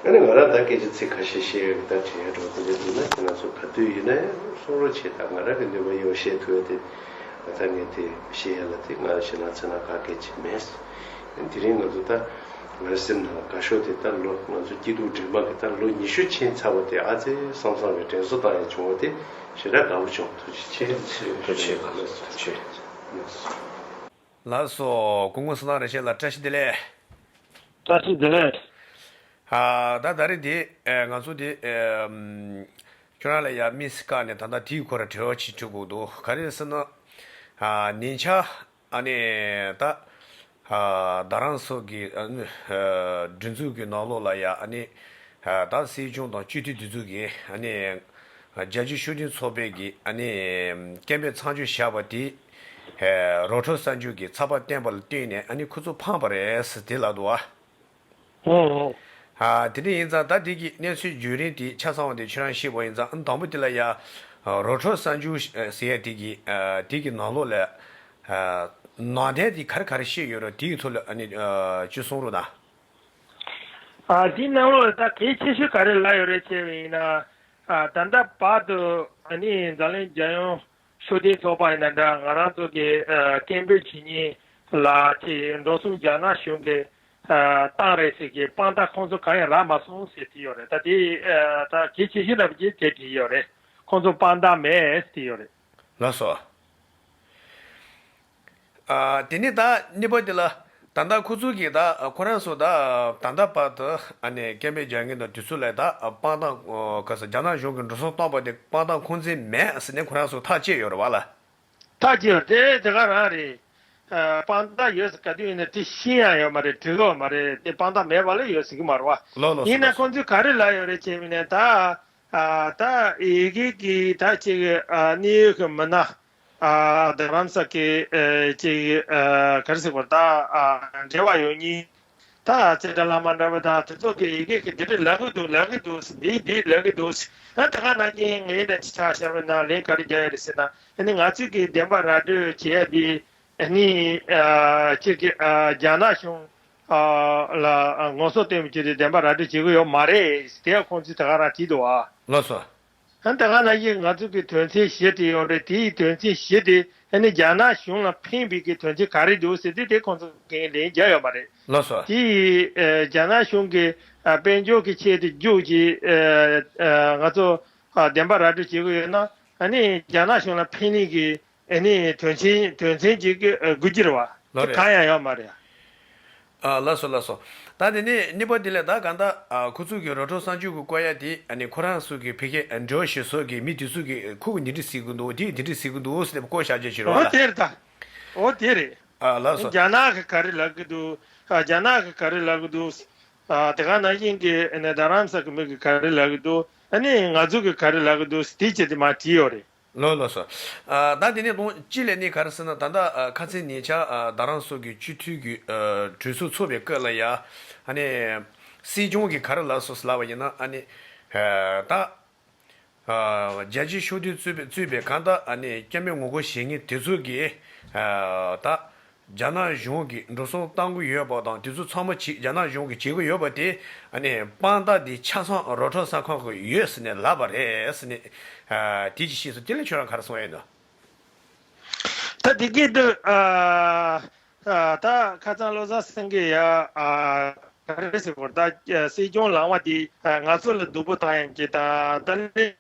ཨ་ནི་ང་རང་ད་སྐད་ཆ་ཚིག་ཁ་ཤས་བཤད་ཡོད་གི། ད་དྲན་ཡ་འགྲོ་དེ་འདྲ་འདུག་ན་ཁྱེད་རང་ཚོ་ག་དུས་ཡིན་ན་ཡང་གསུང་རོགས་བྱེད། ད་ང་རང་གི་ནུས་པ་ཡོད་བཤད་ཐུབ་ཡ་དེ། ད་ངས་དེ་བཤད་ཡ་ལ་དེ་ང་ཞེ་ན་ཚ་ན་ག་གེ་ཅིག་མེད། དེ་རིང་ང་ཚོ་ད་ང་རང་སེམས་ནང་དགའ་ཤོས་དེ་ད་ལོ་ང་ཚོ་སྐྱིད་སྡུག་འདྲེས་མ་གི་ད་ལོ་ཉི་ཤུ་ཕྱིན་ཚར་བ་དེ་ཨ་ཙི་བསམ་བསམ་གི་དྲན་གསོ་བཏང་ཡ་བྱུང་བ་དེ་ཞེ་དྲག་དགའ་བོ་བྱུང་། ཐུགས་རྗེ་ཆེ། ཐུགས་རྗེ་ཆེ། ཐུགས་རྗེ་ཆེ། ལགས་སོ། སྐུ་ངོ་བསོད་ནམས་རིན་ཆེན་ལགས་བཀྲ་ཤིས་བདེ་ལེགས། བཀྲ་ཤིས་བདེ་ལེགས། ཨ། ད་ད་རེས་འདི་ཨ་ང་ཚོ་འདི་ཨ་ཁྱོད་རང་ལ་ཡ་མིས་བཀག་ནས་ད་ལྟ་དེའི་སྐོར་བྲེལ་བ་ཅིག་འཁྲི་དགོས་འདུག་ག་རེ་ཟེར་ན། ཨ་ཉེ་ཆར་ཨ་ནི་ད་ཨ་རྡ་རམ་ས་གི་ཨ་ནི་ཨ་སྒྲིག་འཛུགས་ཀྱི་ནང་ལོགས་ལ་ཡ་ཨ་ནི་ཨ་ད་སྲིད་སྐྱོང་དང་སྤྱི་འཐུས་དེ་ཚོ་གི་ཨ་ནི་ཨ་རྒྱལ་སྤྱིའི་ཤུགས་ལྡན་ཚོགས་པའི་གི་ཨ་ནི་སྐད་འབོད་མཚམས་འཇོག་བཞག་པ་དེ། ཨ་རོ་ཁྲོད་གསར་འགྱུར་གྱི་ཚགས་པར་བཏོན་པ་ལ་བརྟེན་ནས་ཨ་ནི་ཁོ་ཚོ་ཕངས་པ་རེད་ཟེར་དེ་ལབ་འདུག་བ། ཨོ། ཨ་དེ་འདྲ་ཡིན་ཙང་ད་དེ་གི་གནས་ཚུལ་བརྒྱུད་རིམ་དེ་ཆ་ཚང་བ་དེ་ཁྱོད་རང་ཤེས་པ་ཡིན་ཙང་། ཨ་དང་པོ་དེ་ལ་ཡ་ཨ་རོ་ཁྲོད་གསར་འགྱུར་ཟེར་ཡ་དེ་གི་ཨ་དེ་གི་ནང་ལོགས་ལ་ཨ་ནང་དོན་དེ་ག་རེ་ག་རེ་བཤད་ཡོད་རེད། དེའི་ཐོག་ལ་ཨ་ནི་ཨ་ཅིག་གསུང་རོགས་གནང་། ཨ་དེའི་ནང་ལོགས་ལ་ད་གལ་ཆེ་ཤོས་ག་རེ་ལབ་ཡོད་རེད་ཅེས་པ་ཡིན་ན། ཨ་ད་ལྟ་བར་དུ་ཨ་ནི་འཛམ་གླིང་རྒྱལ་ཡོངས་ཤུགས་ལྡན་ཚོགས་པ་ཡིན་ན་འདྲ། ང་རང་ཚོ་གི་ཨ་སྐད་འབོད་བྱེད་མཁན་ལ་ཅིག་འགྲོ་སོང་རྒྱ་ནག་གཞུང་གིས་ཨ་བཏང་རེད་ཟེར་གི་དཔང་རྟགས་ཁོང་ཚོ་གང་ཡང་རག་མ་སོང་ཟེར་དེ་ཡོད་རེད། ད་དེ་ཨ་ད་གལ་ཆེ་ཤོས་རྣམས་ཀྱིས་དེ་བྲིས་ཡོད་རེད། ཁོང་ཚོ་དཔང་རྟགས་མེད་ཟེར་དེ་ཡོད་རེད། ལགས་སོ། ཨ་དེ་ནས་ད་གཉིས་པ་དེ་ལ་ད་ལྟ་ཁོ་ཚོ་གིས་ད་ཁོ་རང་ཚོ་ད་ད་ལྟ་བར་དུ་ཨ་ནི་སྐད་འབོད་རྒྱག་མཁན་དང་དེ་ཚོ་ལ་ད་དཔང་རྟགས་ག་ས་རྒྱ་ནག་གཞུང་གིས་འགྲོ་སོང་བཏང་པ་དེ་དཔང་རྟགས་ཁུངས་བཙན་མེད་ཟེར་ནས་ཁོ་རང་ཚོ་ཐག་བཅད་ཡོད་རེད་བ་ལ། ཐག་བཅད་ཡོད་དེ་དེ་ག་རང་རེད། ཨ་དཔང་རྟགས་ཡོད་ཟེར་ག་དུས་ཡིན་ན་དེ་ཤེས་ཡ་ཡོད་མ་རེད། འགྲིག་གི་ཡོད་མ་རེད། དེ་དཔང་རྟགས་མེད་པ་ལ་ཡོད་ཟེར་གི་མ་རེད་བ། ལོ་ལོ་ཡིན་ན་ཁོང་ཚོས་ག་རེ་ལབ་ཡོད་རེད་ཅེས་པ་ཡིན་ན། ད་ཨ་ད་ཡི་གེ་གི་ད་ཅིག་ཨ་གནད་ཡོད་གི་མི་སྣ། ཨ་རྡ་རམ་ས་གི་ཨ་ཅིག་ཨ་ག་རེ་ཟེར་དགོས་རེད། ད་ཨ་འབྲེལ་བ་ཡོད་མཁན་ད་ཙེ་ཏྲ་བླ་མ་འདྲ་པོ་དང་དེ་ཚོ་གིས་ཡི་གེ་གི་འདི་འདྲ་ལབ་གི་འདུག་ལབ་གི་འདུག་འདི་འདི་ལབ་གི་འདུག་ཨ་ད་ག་ནང་བཞིན་ངའི་ནང་ཅིག་ཆ་བཞག་པ་ན་ལན་ག་རེ་རྒྱག་ཡ་རེད་ཟེར་ན། ཨ་ནི་ང་ཚོས་གི་བདེན་པ་ར་སྤྲོད་བྱེད་ཡ་འདི་ཨ་ནི་ཨ་ཅིག་གི་ཨ་རྒྱ་ནག་གཞུང་ཨ་ལ་ཨ་ངོ་སོ་བསྟན་པ་བྱས་ཏེ་བདེན་པ་ར་སྤྲོད་བྱེད་གི་ཡོད་མ་རེད། དེ་ཡང་ཁོང་ཚོས་ད་ག་རང་བྲིས་འདུག་ཨ། ལགས་སོ། ཨ་ད་ག་ནང་བཞིན་ང་ཚོ་གི་དོན་ཚན་བཞི་དེ་ཡོད་རེད། དེའི་དོན་ཚན་བཞི་དེ་ཨ་ནི་རྒྱ་ནག་གཞུང་ལ་ཕན་པའི་གི་དོན་ཚན་ག་རེ་འདུག་ཟེར་དུས་དེ་ཁོང་ཚོ་གིས་ལན་རྒྱག་ཡོད་མ་རེད། ལགས་སོ། དེ་ཨ་རྒྱ་ནག་གཞུང་གི་ཨ་དཔལ་འབྱོར་གི་ཆེད་དུ་རྒྱུགས་ཀྱི་ཨ་ཨ་ང་ཚོ་ཨ་བདེན་པ་ར་སྤྲོད་བྱེད་གི་ཡོད་ན། ཨ་ནི་རྒྱ་ནག་གཞུང་ལ་ཕན་ནི་གི་ཨ་ནི་དོན་ཚན་དོན་ཚན་གཅིག་གི་ཨ་དགོས་ཀྱི་རེད་བ། ལོ་དེ་རེད། གང་ཡང་ཡོད་མ་རེད། ཨ་ལགས་སོ་ལགས་སོ། ད་དེ་ནས་གཉིས་པ་དེ་ལས་ད་གང་ལྟར་ཨ་ཁོ་ཚོ་གི་རོ་ཁྲོད་གསར་འགྱུར་གྱི་བཀོད་ཡ་དེ་ཨ་ནི་ཁོ་རང་ཚོ་གི་ཕ་གིའི་འབྲེལ་བ་ཞུ་ས་གི་མི་དེ་ཚོ་གིས་ཁོ་གིས་འདི་འདྲ་ཟེར་གི་འདུག་དེས་འདི་འདྲ་ཟེར་གི་འདུག་ཟེར་བཀོད་བཞག་རྒྱུ་ཞིག་རེད་བ་ལ། འོ་དེ་རེད་ད། འོ་དེ་རེད། ཨ་ལགས་སོ། རྒྱ་ནག་གིས་ག་རེ་ལབ་གི་འདུག་ཨ་རྒྱ་ནག་གིས་ག་རེ་ལབ་གི་འདུག་ཨ་དེ་ག་ནང་བཞིན་གྱི་ཨ་ནི་རྡ་རམ་ས་གི་མི་གིས་ག་རེ་ལབ་གི་འདུག་ཨ་ནི་ང་ཚོ་གིས་ག་རེ་ལབ་གི་འདུག་དེ་བྱས་ཏེ་མར་བྲིས་ཡོད་རེད། ལགས་ལགས་སོ། ཨ་ད་དེ་ནས་དང་གཅིག་ལས་ནི་ག་རེ་ཟེར་ན། ད་ལྟ་ཨ་ཁ་སང་ཉེ་ཆར་ཨ་རྡ་རམ་ས་གི་སྤྱི་འཐུས་ཀྱི་ཨ་གྲོས་ཚོགས་ཚོགས་པའི་སྐབས་ལ་ཡ། ཨ་ནི་སྲིད་སྐྱོང་གིས་ག་རེ་ལབ་སོང་ཟེར་ལབ་པ་ཡིན་ན། ཨ་ནི་ཨ་ད་ཨ་རྒྱལ་སྤྱིའི་ཤུགས་ལྡན་གཙོས་པའི་གཙོས་པའི་གང་ལྟར་ཨ་ནི་སྐད་འབོད་ངོ་རྒོལ་བྱེད་མཁན་དེ་ཚོ་གིས་ཨ་ད། རྒྱ་ནག་གཞུང་གིས་འགྲོ་སོང་བཏང་གི་ཡོད་པ་དང་། དེ་ཚོ་ཚང་མ་བྱེད་རྒྱ་ནག་གཞུང་གིས་བྱེད་ཀྱི་ཡོད་པ་དེ་ཨ་ནི་དཔང་རྟགས་དེ་ཆ་ཚང་རོ་ཁྲོད་གསར་ཁང་གི་ཡོད་ཟེར་ནས་ལབ་པ་རེད་ཟེར་ནས་ཨ་དེ་ཅིག་བཤད་སོང་། དེ་ལ་ཁྱོད་རང་ག་རེ་གསུང་ཡ་ཡིན་ནམ། ད་དེ་གི་དུ་ཨ་ཨ་ད་ཁ་སང་བློ་བཟང་སེང་གེ་ཡ་ཨ་ག་རེ་ཟེར་དགོས་རེད། ད་སྲིད་སྐྱོང་ལངས་པ་དེ་ཨ་ང་ཚོ་ལ་སྡུག་པོ་བཏང་ཡ་གི་ད་ད་ལས།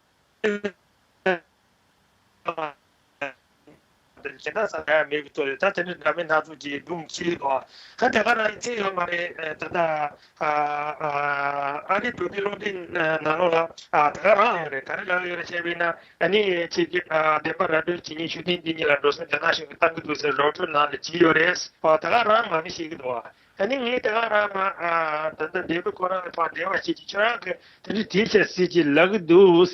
གཞན་དག་ས་ཡ་མེད་ཀྱི་ཐོག་རེད། ད་དེ་འདྲ་འདྲ་མིན་སྣ་ཚོགས་ཀྱི་སྒྲུང་བྲིས་འདུག་ཨ་དེ་ག་རང་ཚིག་ཡོད་མ་རེད། ད་ལྟ་ཨ་ཨ་ཨ་རིའི་བོད་སྐད་སློབ་འབྲིང་ནང་ལོགས་ལ་ཨ་ད་ག་རང་ཡོད་རེད། ག་རེ་ལབ་ཡོད་རེད་ཅེས་པས་ན། ཨ་ནི་ཁྱེད་ཀྱི་ཨ་བདེན་པ་ར་སྤྲོད་བྱེད་མཁན་ཤུགས་ལྡན་དེ་གཉིས་ལ་འགྲོ་སོང་རྒྱ་ནག་གཞུང་གིས་གཏང་གི་འདུག་ཟེར་རོགས་སྐྱོར་ནང་ལ་བྲིས་ཡོད་རེད། ཨ་ད་ག་རང་མ་ནི་ཤེས་ཀྱི་འདུག་ཨ་ནི་ངས་ད་ག་རང་མ་ཨ་ད་ལྟ་འདས་པོ་ཁོ་རང་ལ་ཕར་འབྲེལ་བ་བྱེད་ཀྱི། ཁྱོད་རང་གིས་དེ་འདྲ་བྲིས་བྱས་ཟེར་གྱི་ལབ་གི་འདུག་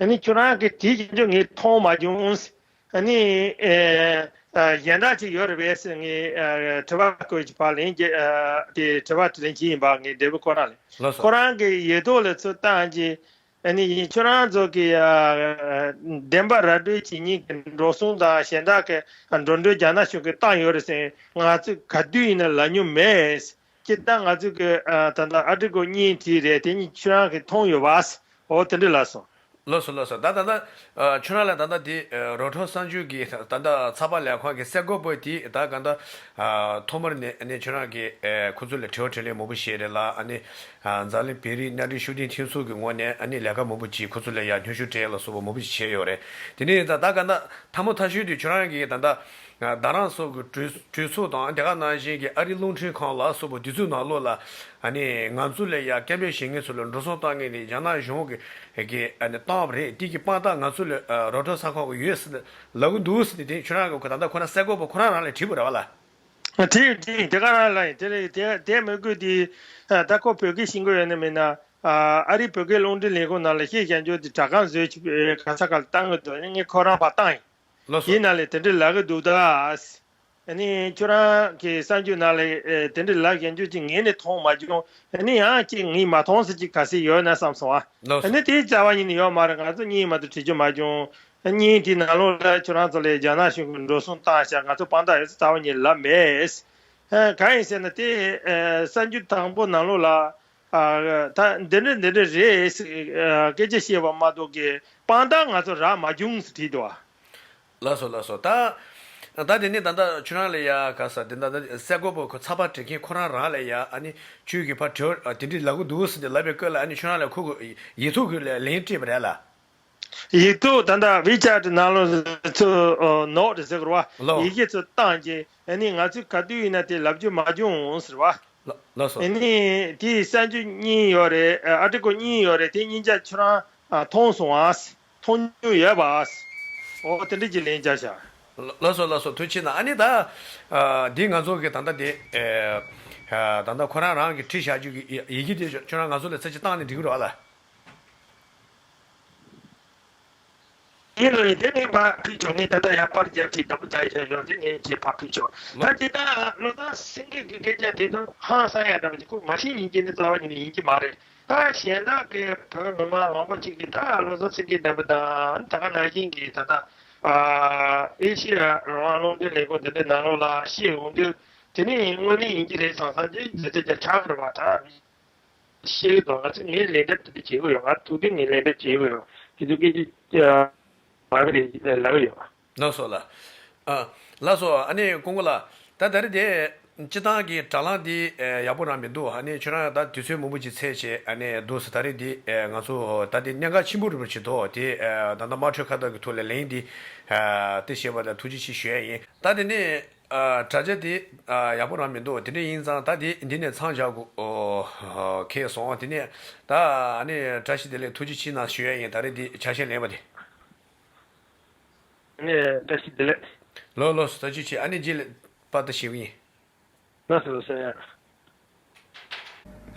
ཨ་ནི་ཁྱོད་རང་གིས་དེའི་རྒྱབ་ལྗོངས་ངས་མཐོང་མ་བྱུང་། ཨ་ནི་ཨེ་ཨ་གཞན་དག་ཅིག་ཡོད་རེད་པས་ཟེར་ངས་ཨ་དྲི་བ་བཀོད་ཀྱི་བར་ལན་རྒྱ་ཨ་དེ་དྲི་བ་དྲིས་ལན་བྱས་ཡིན་པ། ངས་འདས་པོ་ཁོ་རང་ལ། ལགས་སོ། ཁོ་རང་གིས་ཡིག་ཐོག་ལ་ཚུར་བཏང་རྗེས། ཨ་ནི་ཁྱོད་རང་ཚོ་གི་ཨ་བདེན་པ་ར་སྤྲོད་བྱེད་མཁན་གྱི་འགྲོ་སོང་དང་གཞན་དག་གི་འགྲོ་གྲོན་རྒྱ་ནག་གཞུང་གིས་བཏང་ཡོད་རེད་ཟེར་ང་ཚོས་ག་དུས་ཡིན་ན་ལབ་མྱོང་མེད། སྤྱིར་བཏང་ང་ཚོས་གི་ཨ་ད་ལྟ་ཨ་ཊི་ཀལ་གཉིས་བྲིས་རེད། དེ་གཉིས་ཁྱོད་རང་གིས་མཐོང་ཡོད་པ། འོ་དེ་འདྲ་ལབ་སོང་། ལགས་སོ་ལགས་སོ། ད་ད་ལྟ་ཨ་ཁྱོད་རང་ལ་ད་ལྟ་དེ་ཨ་རོ་ཊར་གསར་འགྱུར་གྱི་ད་ལྟ་ཚགས་པར་ལས་ཁང་གི་གསར་འགོད་པ་དེ་ད་ག་ད་ཨ་ཐོག་མར་ནས་ཨ་ནི་ཁྱོད་རང་གིས་ཨ་ཁོ་ཚོ་ལ་དྲི་བ་དྲིས་ལན་མང་པོ་བྱས་རེད་ལ། ཨ་ནི་ཨ་འཛམ་གླིང་བོད་རིགས་གནའ་གྲུ་ཤུགས་ལྡན་མཐུན་ཚོགས་ཀྱི་ངོས་ནས་ཨ་ནི་ལས་ཀ་མང་པོ་བྱས། ཁོ་ཚོ་ལ་ཡང་སྙན་ཞུ་སྤྲད་ལ་སོགས་པ་མང་པོ་ཞིག་བྱས་ཡོད་རེད། དེ་ནས་ད་ད་ག་ད་མཐའ་མ་མཐའ་གཞུག་དེ་ཁྱོད་རང་གིས་ད་ལྟ་ཨ་རྡ་རམ་ས་གི་གྲོས་གྲོས་ཚོགས་དང་དེ་ག་ནང་བཞིན་གྱི་ཨ་རིའི་རླུང་འཕྲིན་ཁང་ལ་སོགས་པ་དེ་ཚོའི་ནང་ལོགས་ལ་ཨ་ནི་ང་ཚོ་ལ་ཡ་སྐད་འབོད་བྱེད་མཁན་ཚོ་ལ་འགྲོ་སོང་བཏང་མཁན་དེ་རྒྱ་ནག་གཞུང་གི་གི་ཨ་ནི་བཏང་བ་རེད། དེ་གི་དཔང་རྟགས་ང་ཚོ་ལ་ཨ་རོ་ཊར་གསར་ཁང་གི་ཡོད་ཟེར་ལབ་གི་འདུག་ཟེར་ཏེ། དེ་ཁྱོད་རང་གི་ད་ལྟ་ཁོ་ན་གསར་འགོད་པ་ཁོ་རང་རང་ལ་དྲིས་པ་རེད་བ་ལ། དྲིས་དྲིས་དེ་ག་རང་ལ་ཡིན། དེ་ལས་དེ་དེ་མི་དགོས་དེ་ད་ཁོ་བོད་སྐད་ཤེས་ཀྱི་ཡོད་ན་མེད་ན། ཨ་རིའི་བོད་སྐད་རླུང་འཕྲིན་ལས་ཁང་ནང་ལ་བཤད་བཞག་རྒྱུ་དེ་དྲ་ཁང་བཟོས་ཆུ་ག་ས་ག་ལ་བཏང་གི་འདུག་ངས་ཁོ་རང་ཕར་བཏང་ཡིན། ལགས་སོ། དེའི་ནང་ལ་དེ་འདྲ་ལབ་གི་འདུག་ད། ཨ་ནི་ཁྱོད་རང་གི་གསར་འགྱུར་ནང་ལ་ཨེ་དེ་འདྲ་ལབ་བཞག་རྒྱུ་ཅིག་ངས་ནི་མཐོང་མ་བྱུང་། ཨ་ནི་ཡང་ཅིག་ངས་མ་མཐོང་ཟེར་ཅིག་ག་ཚོད་ཡོད་ན་བསམ་སོང་ཨ། ལགས་སོ། ཨ་ནི་དེ་རྩ་བ་ཉིད་ནས་ཡོད་མ་རེད། ང་ཚོ་གཉིས་མ་གཏོགས་བྲིས་རྒྱུ་མ་བྱུང་། གཉིས་དེའི་ནང་ལོགས་ལ་ཁྱོད་རང་ཚོ་ལ་རྒྱ་ནག་གཞུང་གིས་འགྲོ་སོང་བཏང་བཞག་ང་ཚོ་དཔང་རྟགས་ཡོད་ཚད་རྩ་བ་ཉིད་ལབ་མེད། ཨ་གང་ཡིན་ཟེར་ན་དེ་ཨ་གསར་འགྱུར་དང་པོ་ནང་ལོགས་ལ་ཨ་ད་འདི་འདྲ་འདི་འདྲ་རེད་ཟེར་ཨ་སྐད་ཆ་བཤད་པ་མ་གཏོགས་ཀྱི་དཔང་རྟགས་ང་ཚོ་རག་མ་བྱུང་ཟེར་བྲིས་འདུག་ཨ། ལགས་སོ་ལགས་སོ། ད་ད་དེ་ནས་ད་ལྟ་ཁྱོད་རང་ལ་ཡ་ག་ས་དེ་ད་ལྟ་གསར་འགོད་པ་ཁོ་ཚགས་པར་སྤྲད་མཁན་ཁོ་རང་རང་ལ་ཡ་ཨ་ནི་ཁྱོད་ཀྱིས་ཕར་དྲི་བ་དེ་འདྲས་ལབ་གི་འདུག་ཟེར་ཏེ་ལབ་པའི་སྐབས་ལ་ཨ་ནི་ཁྱོད་རང་ལ་ཁོ་གི་ཡིག་ཐོག་གི་ལན་སྤྲད་པ་རེད་ལ། ཡིག་ཐོག་ད་ལྟ་ཝི་ཅེཊ་ནང་ལོགས་ཚུར་ནོ་ཊི་ཟེར་གི་རེད་བ། ལོ། ཡི་གེ་ཚུར་བཏང་རྗེས་ཨ་ནི་ང་ཚོས་ག་དུས་ཡིན་ན་དེ་ལབ་རྒྱུ་མ་བྱུང་ཟེར་བ། ལགས་སོ། ཨ་ནི་དེའི་གསར་འགྱུར་གཉིས་ཡོད་རེད། ཨ་ཊི་ཀལ་གཉིས་ཡོད་རེད། དེ་གཉིས་ཆ་ཁྱོད་རང་ཨ་མཐོང་སོང་ཨ། མཐོང་མྱོང་ཡོད་པ། འོ་དེ་འདྲ་ཅིག་ལན་བརྒྱབ་ཤག་ལགས་སོ་ལགས་སོ། ཐུགས་རྗེ་གནང་། ཨ་ནི་ད་ཨ་འདི་ང་ཚོ་གི་ད་ལྟ་དེ་ཨ་ད་ལྟ་ཁོ་རང་རང་གིས་བྲིས་བཞག་རྒྱུ་གི་ཡི་ཡི་གེ་དེ་ཁྱོད་རང་ང་ཚོ་ལ་ཚར་གཅིག་བཏང་ནས་འགྲིག་གི་རེད་བ་ལ། ཡིན་ལ་ཡིན། དེ་ནས་ཕར་ཕུལ་ཆོག་ངས་ད་ལྟ་ཡར་པར་རྒྱབ་ཀྱི་བདག་པོ་རྒྱག་ཡ་ཡོད་དེ་ངས་ཁྱེད་ཕར་ཕུལ་ཆོག་ད་ལོ། དེ་ད་ལོ་ད་སེང་གེ་གི་སྐད་ཆ་དེ་ཚོ་ཧང་སང་ཡ་འདྲ་བ་ཅིག་ཁོ་མ་ཤེས་ཡིན་གྱི་ནི་རྩ་བ་ཉིད་ནས་ཡིན་གྱི་མ་རེད། ད་གཞན་དག་གི་བོད་མི་མང་མང་པོ་ཅིག་གིས་ད་ལོ་ད་སེང་གེ་ལྡན་པ་དང་ད་ག་ནང་བཞིན་གྱི་ད་ལྟ་ཨེ་ཤི་ཡ་རང་དབང་རླུང་འཕྲིན་ལས་ཁང་དེ་འདྲའི་ནང་ལོགས་ལ་བཤད་འོང་དུས་དེ་ནི་དངོས་གནས་ཡིན་གྱི་རེད་བསམ་བསམ་གྱི་ཡིན་ཚད་ཀྱང་ཆགས་རེད་བ་ད། ཤེས་ཀྱི་འདུག་ང་ཚོས་ངས་ལན་འདེབས་དེ་འདྲ་བྱེད་ཀྱི་ཡོད། ང་ཐུག་དུས་ངས་ལན་འདེབས་བྱེད་ཀྱི་ཡོད། དེ་ཚོ་སྐད་ཆ་མ་གི་རེད་ལབ་ཀྱི་ཡོད། ལགས་སོ་ལགས། ཨ་ལགས་སོ། ཨ་ནི་ཀུན་དགའ་ལགས། ད་ད་རེས་དེ་སྤྱིར་བཏང་གི་དྲ་ལམ་འདི་ཨ་ཡག་པོ་རང་མི་འདུག་ཨ་ནི་ཁྱོད་རང་ད་དུས་ཚོད་མང་པོ་ཅིག་ཚད་བྱས་ཨ་ནི་འདུག་ཟེར། ད་རེས་འདི་ཨ་ང་ཚོ་ད་དེ་གནད་འགག་ཆེན་པོ་རེད་པ་ཅིག་འདུག་དེ་ཨ་ད་ལྟ་དམངས་ཁྲོད་ཁ་བརྡ་གི་ཐོག་ལ་ལན་འདི་ཨ་དེ་བྱས་པ་ལ་ཐུགས་རྗེ་ཆེ་ཞུ་ཡ་ཡིན། ད་དེ་ནས། ཨ་དྲ་རྒྱ་དེ་ཨ་ཡག་པོ་རང་མི་འདུག་དེ་འདྲ་ཡིན་ཙང་ད་དེ་འདི་ནས་མཚམས་བཞག་དགོས་ཨོ་ཁེལ་སོང་། དེ་ནས་ད་ཨ་ནི་བཀྲ་ཤིས་བདེ་ལེགས། ཐུགས་རྗེ་ཆེ་གནང་ཞུ་ཡ་ཡིན། ད་རེས་འདི་ཆ་ཤས་ལེན་པ་དེ། ཨ་ནི་བཀྲ་ཤིས་བདེ་ལེགས། ལོ་ལོ་ཐུགས་རྗེ་ཆེ། ཨ་ནི་རྗེས་ལ་པར་ད་ཞུ་གི་ཡིན། ལགས་སོ་ལགས་སོ་ཡ།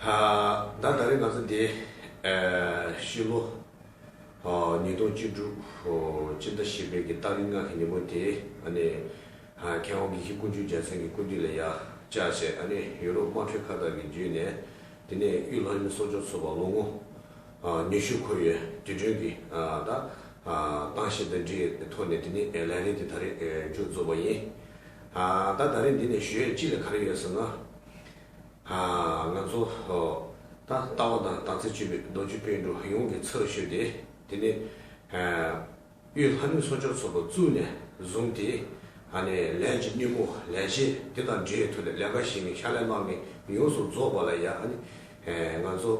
ཨ་ད་ད་རེས་ང་ཚོ་འདི་ཨ་ཕྱི་ལོ་ཨ་ཉིས་སྟོང་བཅུ་དྲུག་ཨ་སྤྱི་ཟླ་བཞི་པའི་གི་ཏ་རིག་ལྔ་གི་ཉིན་མོ་དེ་ཨ་ནི་ཨ་མཁས་དབང་དགེ་བཤེས་ཀུན་སྤྱོད་རྒྱལ་མཚན་གྱི་སྐུ་མདུན་ལ་ཡར་བཅར་བྱས། ཨ་ནི་ཡུ་རོབ་དམངས་ཁྲོད་ཁ་བརྡ་གི་བརྒྱུད་ནས་དེ་ནས་དབུས་ལྷ་མི་གསོལ་ལྕོག་ཚོགས་པ་ལོ་ངོ་ཨ་ཉི་ཤུ་འཁོར་བའི་དུས་དྲན་གྱི་ཨ་ད་ཨ་རྟེན་གཞི་དང་འབྲེལ་ཐོག་ནས་དེ་ནས་ལས་རིམ་དེ་ད་རེས་ཨ་མཇུག་རྫོགས་པ་ཡིན། ཨ་ད་ད་རེས་འདི་ནས་ཞུ་ཡས་གཅིག་ལ་ག་རེ་ཡོད་ཟེར་ན། ཨ་ང་ཚོ་ད་ལྟ་བ་དང་དམ་ཚིག་ཆོས་པའི་རྡོ་རྗེ་སྤུན་གྲོགས་ཡོངས་ཀྱི་ཚབ་ཞུས་ཏེ་དེ་ནས་ཨ་དབུས་ལྷ་མི་གསོལ་ལྕོག་ཚོགས་པ་བཙུགས་ནས་བཟུང་སྟེ་ཨ་ནི་ལས་ཀྱི་སྣེ་མོ་ལས་བྱེད་དེ་དང་འབྲེལ་ཐོག་ནས་ལས་ཀ་བྱེད་མཁན་ཕྱག་ལས་གནང་མཁན་ཡོངས་སུ་རྫོགས་པ་ལ་ཡ་ཨ་ནི་ཨ་ང་ཚོ་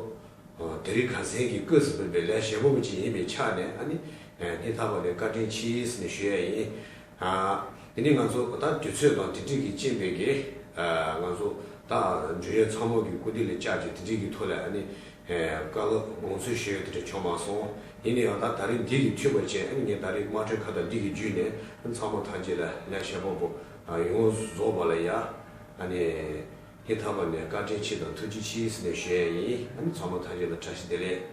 དེ་རིང་ཁ་སང་གི་སྐབས་སུ་བབས་པའི་ལས་བྱེད་པོ་མི་གཅིག་ཡིན་པའི་ཆ་ནས་ཨ་ནི་སྙིང་ཐག་པ་ནས་བཀའ་དྲིན་ཆེ་ཟེར་ནས་ཞུ་ཡ་ཡིན། ཨ་ དེ་ནས་ང་ཚོ་ད་དུས་ཚོད་དང་དེ་འདྲས་ཀྱི་རྐྱེན་པས་ཀྱི་ང་ཚོ་ད་འབྱོན་ཡས་ཚང་མ་གི་སྐུ་དེ་ལ་བཅར་གྱི་དེ་འདྲས་ཀྱི་ཐོག་ལ་ཨ་ནི་བཀའ་སློབ་དགོངས་ཚུལ་ཞུ་ཡས་དེ་འདྲས་བྱུང་མ་སོང་། ཡིན་ན་ཡང་ད་ད་རེས་འདི་གི་འཐུས་པ་བྱས་ཨ་ནི་ངས་ད་རེས་དམངས་ཁྲོད་ཁ་བརྡ་འདི་གི་བརྒྱུད་ནས་ཨ་ནི་ཚང་མ་ཐམས་ཅད་ལ་ལན་ཞབས་པ་པོ་ཡོངས་རྫོགས་པ་ལ་ཡ་ཨ་ནི་ཧིན་ཐ་པ་ནས་བཀའ་དྲིན་ཆེ་དང་ཐུགས་རྗེ་ཆེ་ཟེར་ནས་ཞུ་ཡས་ཡིན། ཨ་ནི་ཚང་མ་ཐམས་ཅད་ལ་བཀྲ་ཤིས་བདེ་ལེགས།